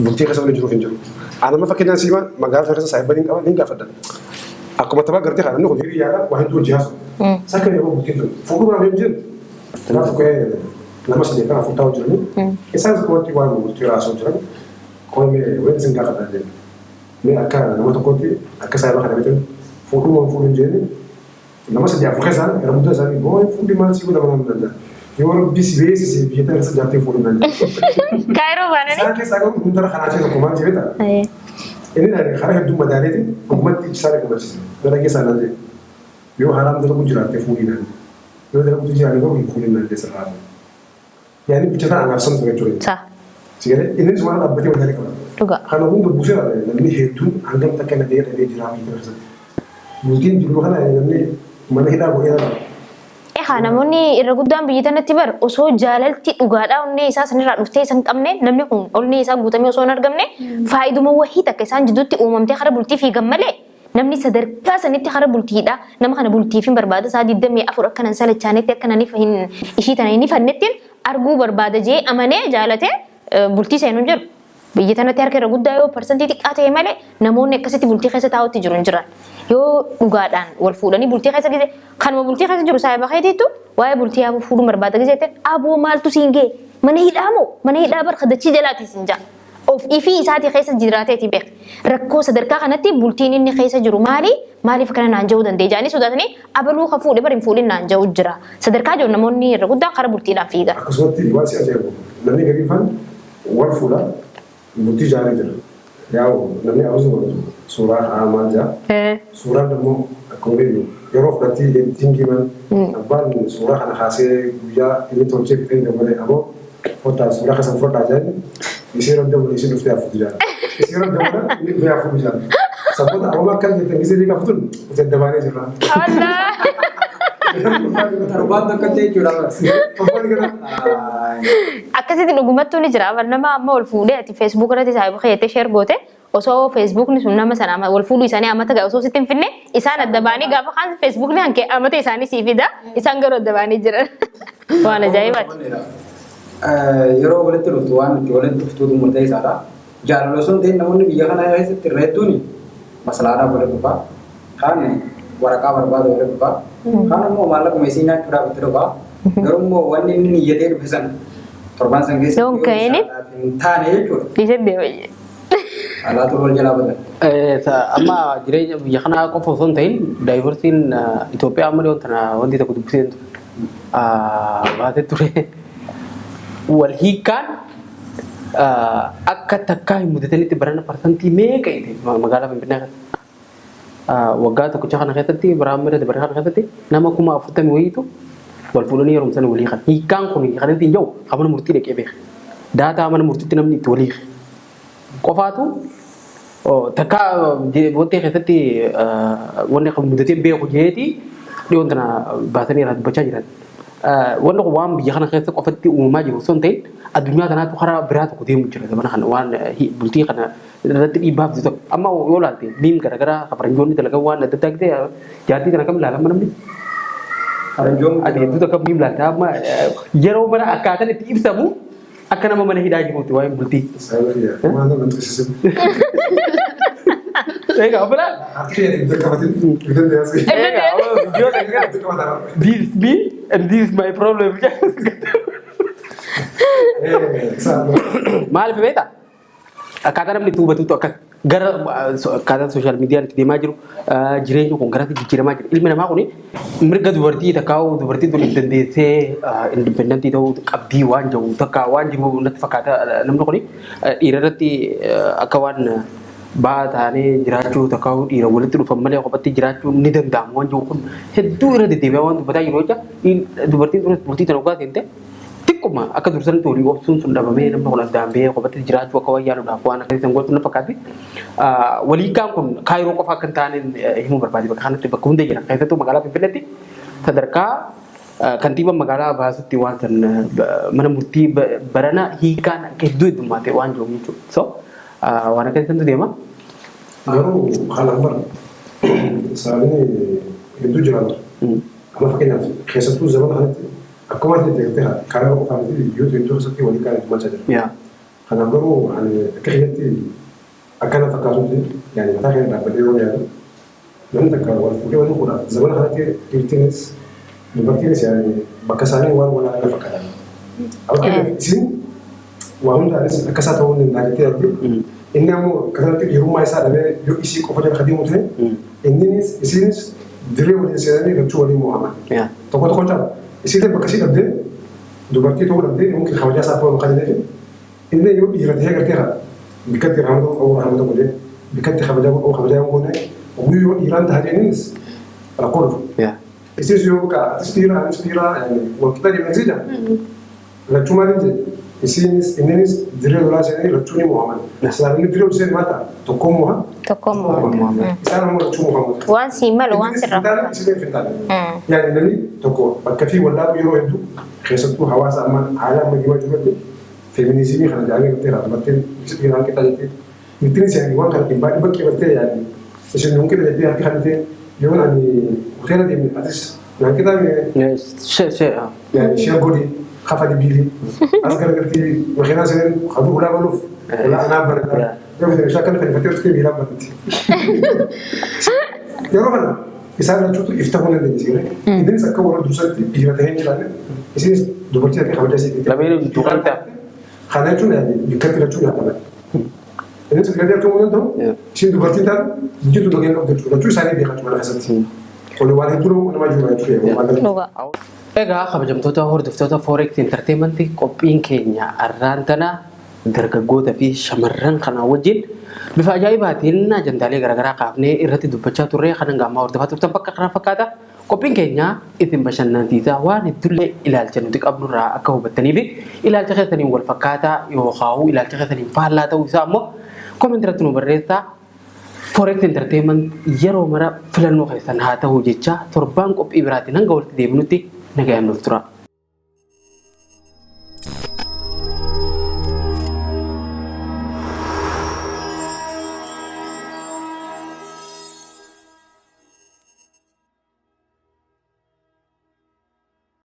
bultii keessa waliin jiruuf hin jiru. Ani amma fakkeenyaan siima magaalaa keessa saayibariin qaba, ni gaafadha. Akkuma taphaa gartee kana namni kun hiriyaadha, waa hedduu hojii haasa'u. Sakka yeroo bultiin tun fuudhuu maal hin jiru. Kanaaf tokko nama sadii kan afur taa'u jiranii isaanis qomatti waan bultii haasa'u jiran, qoomee wanti isin gaafadha jedhu. Mee akka nama tokkootti, akka saayiba kana beektan, fuudhuu waan fuudhu hin jedhani, nama sadii afur keessaa gara guddaa isaanii boo fuudhi maal si godha manaan danda'a. Yoo Rabbi si beeksise biyya tana keessa jaartee fuudhuu danda'a. Kaayiroo baananii. Isaan keessaa garuu hundara kanaa ta'e tokko maal jedhee ta'a. Inni dhabe karaa hedduu madaaleeti dhugumatti ibsaa gammachiisa. Dala keessaa naan jedhe. Yoo haraam dalagu jiraatte fuudhii naan jedhe. Yoo dalaguutu jiraanne garuu hin fuudhin naan jedhe sirraa. Yaani bichataan anaaf samtu jechuudha. Sa. Si galee innis waan dhaabbatee madaalee qaba. Dhugaa. Kana hunda buusee namni hedduun hangam takka nagahee dhabee jira biyya keessatti. Bultiin jiru kana namni Mana hidhaa godhee jira. Ehaa, namoonni irra guddaan biyya tanatti bar osoo jaalalti dhugaadhaa onnee isaa sanirraa dhuftee isa hin qabne, namni kun onnee isaa guutamee osoo hin argamne, faayiduma wahii takka isaan jidduutti uumamtee kara bultii fiigan malee, namni sadarkaa sanitti kara bultiidha nama kana bultiif hin barbaada, isaa 24 akka nan salachaanetti akka nan hin ishii tana hin ifannettiin arguu barbaada jee amanee jaalatee bultii seenuu hin jiru. Biyya tanatti harka irra guddaa yoo parsantii xiqqaa ta'e malee namoonni akkasitti bultii keessa taa'utti jiru hin jiran. Yoo dhugaadhaan wal fuudhanii bultii keessa gise, kanuma bultii keessa jiru saahiba keetiittu waa'ee bultii yaabuu fuudhuun barbaada gise jetteen, aboo maaltu siin ga'e, mana hidhaa moo, mana hidhaa bar dachii jalaati siin jaa. Of ifii isaatii keessa jiraateeti beek. Rakkoo sadarkaa kanatti bultiin inni keessa jiru maali? Maaliif kana naan ja'uu danda'e? Jaanii sodaatanii abaluu ka fuudhe bar hin fuudhin naan ja'u jira. Sadarkaa jiru namoonni irra guddaan kara bultiidhaan fiigan. Akkasumatti waan si ajaa'ibu, namni gariin faan wal fuudha, bultii ijaaree jira. Yaa'u namni arusuma suuraa haa maal jaa. Suuraan immoo akkuma beeknu yeroo fudhatti editing man abbaan suuraa kana kaasee guyyaa inni tolchee fixee dabalee, aboo kottaa suuraa keessan fudhadhaa jedhani, isii yeroo dabale isii dhuftee hafuutu jira. Isii yeroo dabale inni dhufee hafuutu jira. Saboota aboo akkam jettan gisee ni qabtun daddabaanee jirra. Torbaan tokkotti jechuudha. Torbaan gara. Akkasitti dhugumattuu ni jira. Amma nama amma wal fuudhee ati Facebook irratti saahiba keettee share goote, osoo Facebookni sun nama sana wal fuudhuu isaanii amata ga'a osoo sitti hin finne, isaan adda ba'anii gaafa kaan Facebookni hanqee amata isaanii sii fida, isaan garuu adda ba'anii jiran. Waan ajaa'ibaati. Yeroo walitti dhuftu waan itti walitti dhuftuutu murteessaadha. Jaalala osoo hin ta'in namoonni biyya kana keessatti irra hedduun maslaadhaaf walitti dhufa. Kaan waraqaa barbaada walitti dhufa. Kaan immoo maallaquma isii nyaachuudhaaf itti dhufa. Garuu immoo wanni inni niyyatee dhufe sana torban san keessatti Yoon ka'een hin taane jechuudha. Dhiisee deema. Alaatu wal jalaa badan. Amma jireenya biyya kanaa qofa osoo hin ta'in divorceiin Itoophiyaa amma dhiyoon tana wanti tokko dubbiseen ture. Baatee ture. Wal hiikkaan akka takkaa hin mudatanitti barana parsantii meeqa ite magaalaa Finfinnee keessa. Waggaa tokkicha kana keessatti, bara amma irra bara kana keessatti nama 40,000 wayiitu wal fuudhanii yeroo sana walii kan. Hiikkaan kun kan inni jiru kan mana murtii dhaqee beeka. Data mana murtiitti namni itti walii qofaatu takka wanti keessatti wanni kan mudatee beeku jeeti dhiyoon tana baasanii irraa dubbachaa jiran. Wanni kun waan biyya kana keessa qofatti uumamaa jiru osoo hin ta'in addunyaa tanaatu karaa biraa tokko deemu jira zamana kana, waan bultii kana irratti dhiibbaa fidu tokko. Amma yoo ilaalte meme garaagaraa kan faranjoonni dalagan waan adda addaa gisee jaartii kana kam ilaala amma namni? Faranjoon Ati hedduu takka meme ilaalta, amma yeroo mana akkaataan itti ibsamu akka nama mana hidhaa jiruuti waa'een bultii. Waan nama tuqsiisu. Egaa obbolaa. Harki kee ibidda qabatin ibidda dhiyaasi. Egaa viidiyoo Ibidda qabata. "This is me and this is my problem." Maaliif beektaa? Akkaataa namni itti hubatutu akka gara akkaataa social mediaan itti deemaa jiru, jireenyi kun garatti jijjiiramaa jira. Ilmi namaa kun mirga dubartii takkaa dubartiin tun dandeessee independent ta'uu qabdii waan jiru takka waan jiru natti fakkaata. Namni kun dhiira irratti akka waan ba'aa taanee jiraachuu takka dhiira walitti dhufan malee kophatti jiraachuu ni danda'amu waan jiru kun hedduu irra deddeebi'aa waan dubbataa jiru jecha, dubartiin tunis bultii tana dhugaa seente xiqquma akka dursanitti walii obsuun sun dhabamee namni kun addaan bahee kophatti jiraachuu akka waan yaaluudhaaf waan akkasii san godhatu na fakkaatti. Waliigaan kun kaayiroo qofa akka hin taane himuu barbaade, bakka kanatti bakka hunda jira. Keessattuu magaalaa Finfinneetti sadarkaa kantiibaan magaalaa baasutti waan san mana murtii barana hiikaan akka hedduu heddummaate waan jiru jechuudha. So waan akkasii santu deema. Garuu kanaan bara sababni hedduu jira bara. Amma fakkeenyaaf keessattuu zamana kanatti akkuma ati jettee karaa qofaa miti, biyyoota hedduu keessatti walii kaan heddummaachaa jira. Kanaaf garuu ani akka kiyyatti akkana fakkaatutti, yaani mataa keenya dhaabbatee yoo yaadu, namni takka wal fuudhee walii fuudhaaf zamana kanatti dhiirtiinis dubartiinis yaani bakka isaanii waan walaa fakkaatan. Fakkeenyaaf isin waa hundaanis akka isaa ta'uu hin danda'a jettee yaaddi. Inni ammoo akkanatti dhiirummaa isaa dhabee yoo isii qofa jala deemu ta'e, inninis isiinis dirree waliin seenanii lachuu waliin mo'aman. Tokko tokko caala. Isiillee bakka isii dhabdee dubartii ta'uu dhabdee yookiin kabajaa isaa ta'uu kan jedheef, inni yoo dhiira ta'ee gartee haa bikkatti rahmata qabu rahmata godhee bikkatti kabajaa qabu kabajaa yoo goone, oguu yoo dhiiraan ta'a jedhaniinis rakkoo dhufu. Isiis yoo bakka atis dhiira anis dhiira wal qixa deemee jira. Lachuu maaliin jedhe, isiinis inninis dirree lolaa seenanii lachuu ni mo'aman. Silaa inni dirree seenee maal ta'a? Tokkoon mo'a. Tokko immoo. Isaan ammoo lachuu mukamu. Waan siin malu waan sirra. Isin hin taane. Yaani namni tokko bakka fi wallaalu yeroo hedduu, keessattuu hawaasa amma haala amma jimaa jirutti, feminism kana jedhamee gartee dubartiin dhiiraan qixa jettee, ittiin yaani waan kana dhibbaa dhibba qeebaltee, yaani isin nuun qixa jettee harki kan ta'e, yoon ani hoteela deemne atis naan qixa. Shee shee. Yaani share godhi, kafali biilii as garagaltii makiinaa seeneen kaduu hulaa banuuf hulaa anaa banata yoo fite meeshaa akkana fanifatee hojjetee biilaa banatti. Yeroo kana isaan lachuutu ifta hin dandeenye seene. Innis akka warra dursatti dhiira ta'ee hin jiraanne, isinis dubartii ta'ee kabaja isii. Lameen gidduu kan ta'e. Kana jechuun yaani bikkatti lachuu nyaataman. Innis gadi akka mul'atu ta'u, isiin dubartii taatu jidduu nageen qabdu jechuudha. Lachuu isaanii beekaa mana keessatti. Kun waan hedduu nama quunnamaa jiru jechuudha. Dhugaa. Egaa kabajamtoota hordoftoota Forex Entertainment, qophiin keenya arraan tana dargaggoota fi shamarran kana wajjin bifa ajaa'ibaatiin ajandaalee garaagaraa kaafnee irratti dubbachaa turre kan hanga ammaa hordofaa turtan bakka kana fakkaata. Qophiin keenya isin bashannansiisaa, waan hedduullee ilaalcha nuti qabnurraa akka hubattanii fi ilaalcha keessaniin wal fakkaataa yookaan ilaalcha keessaniin faallaa ta'uu isaa immoo comment irratti nu barreessaa. Forex Entertainment yeroo mara filannoo keessan haa ta'u jecha, torbaan qophii biraatiin hanga walitti deebinutti nagayaan nuuf tura.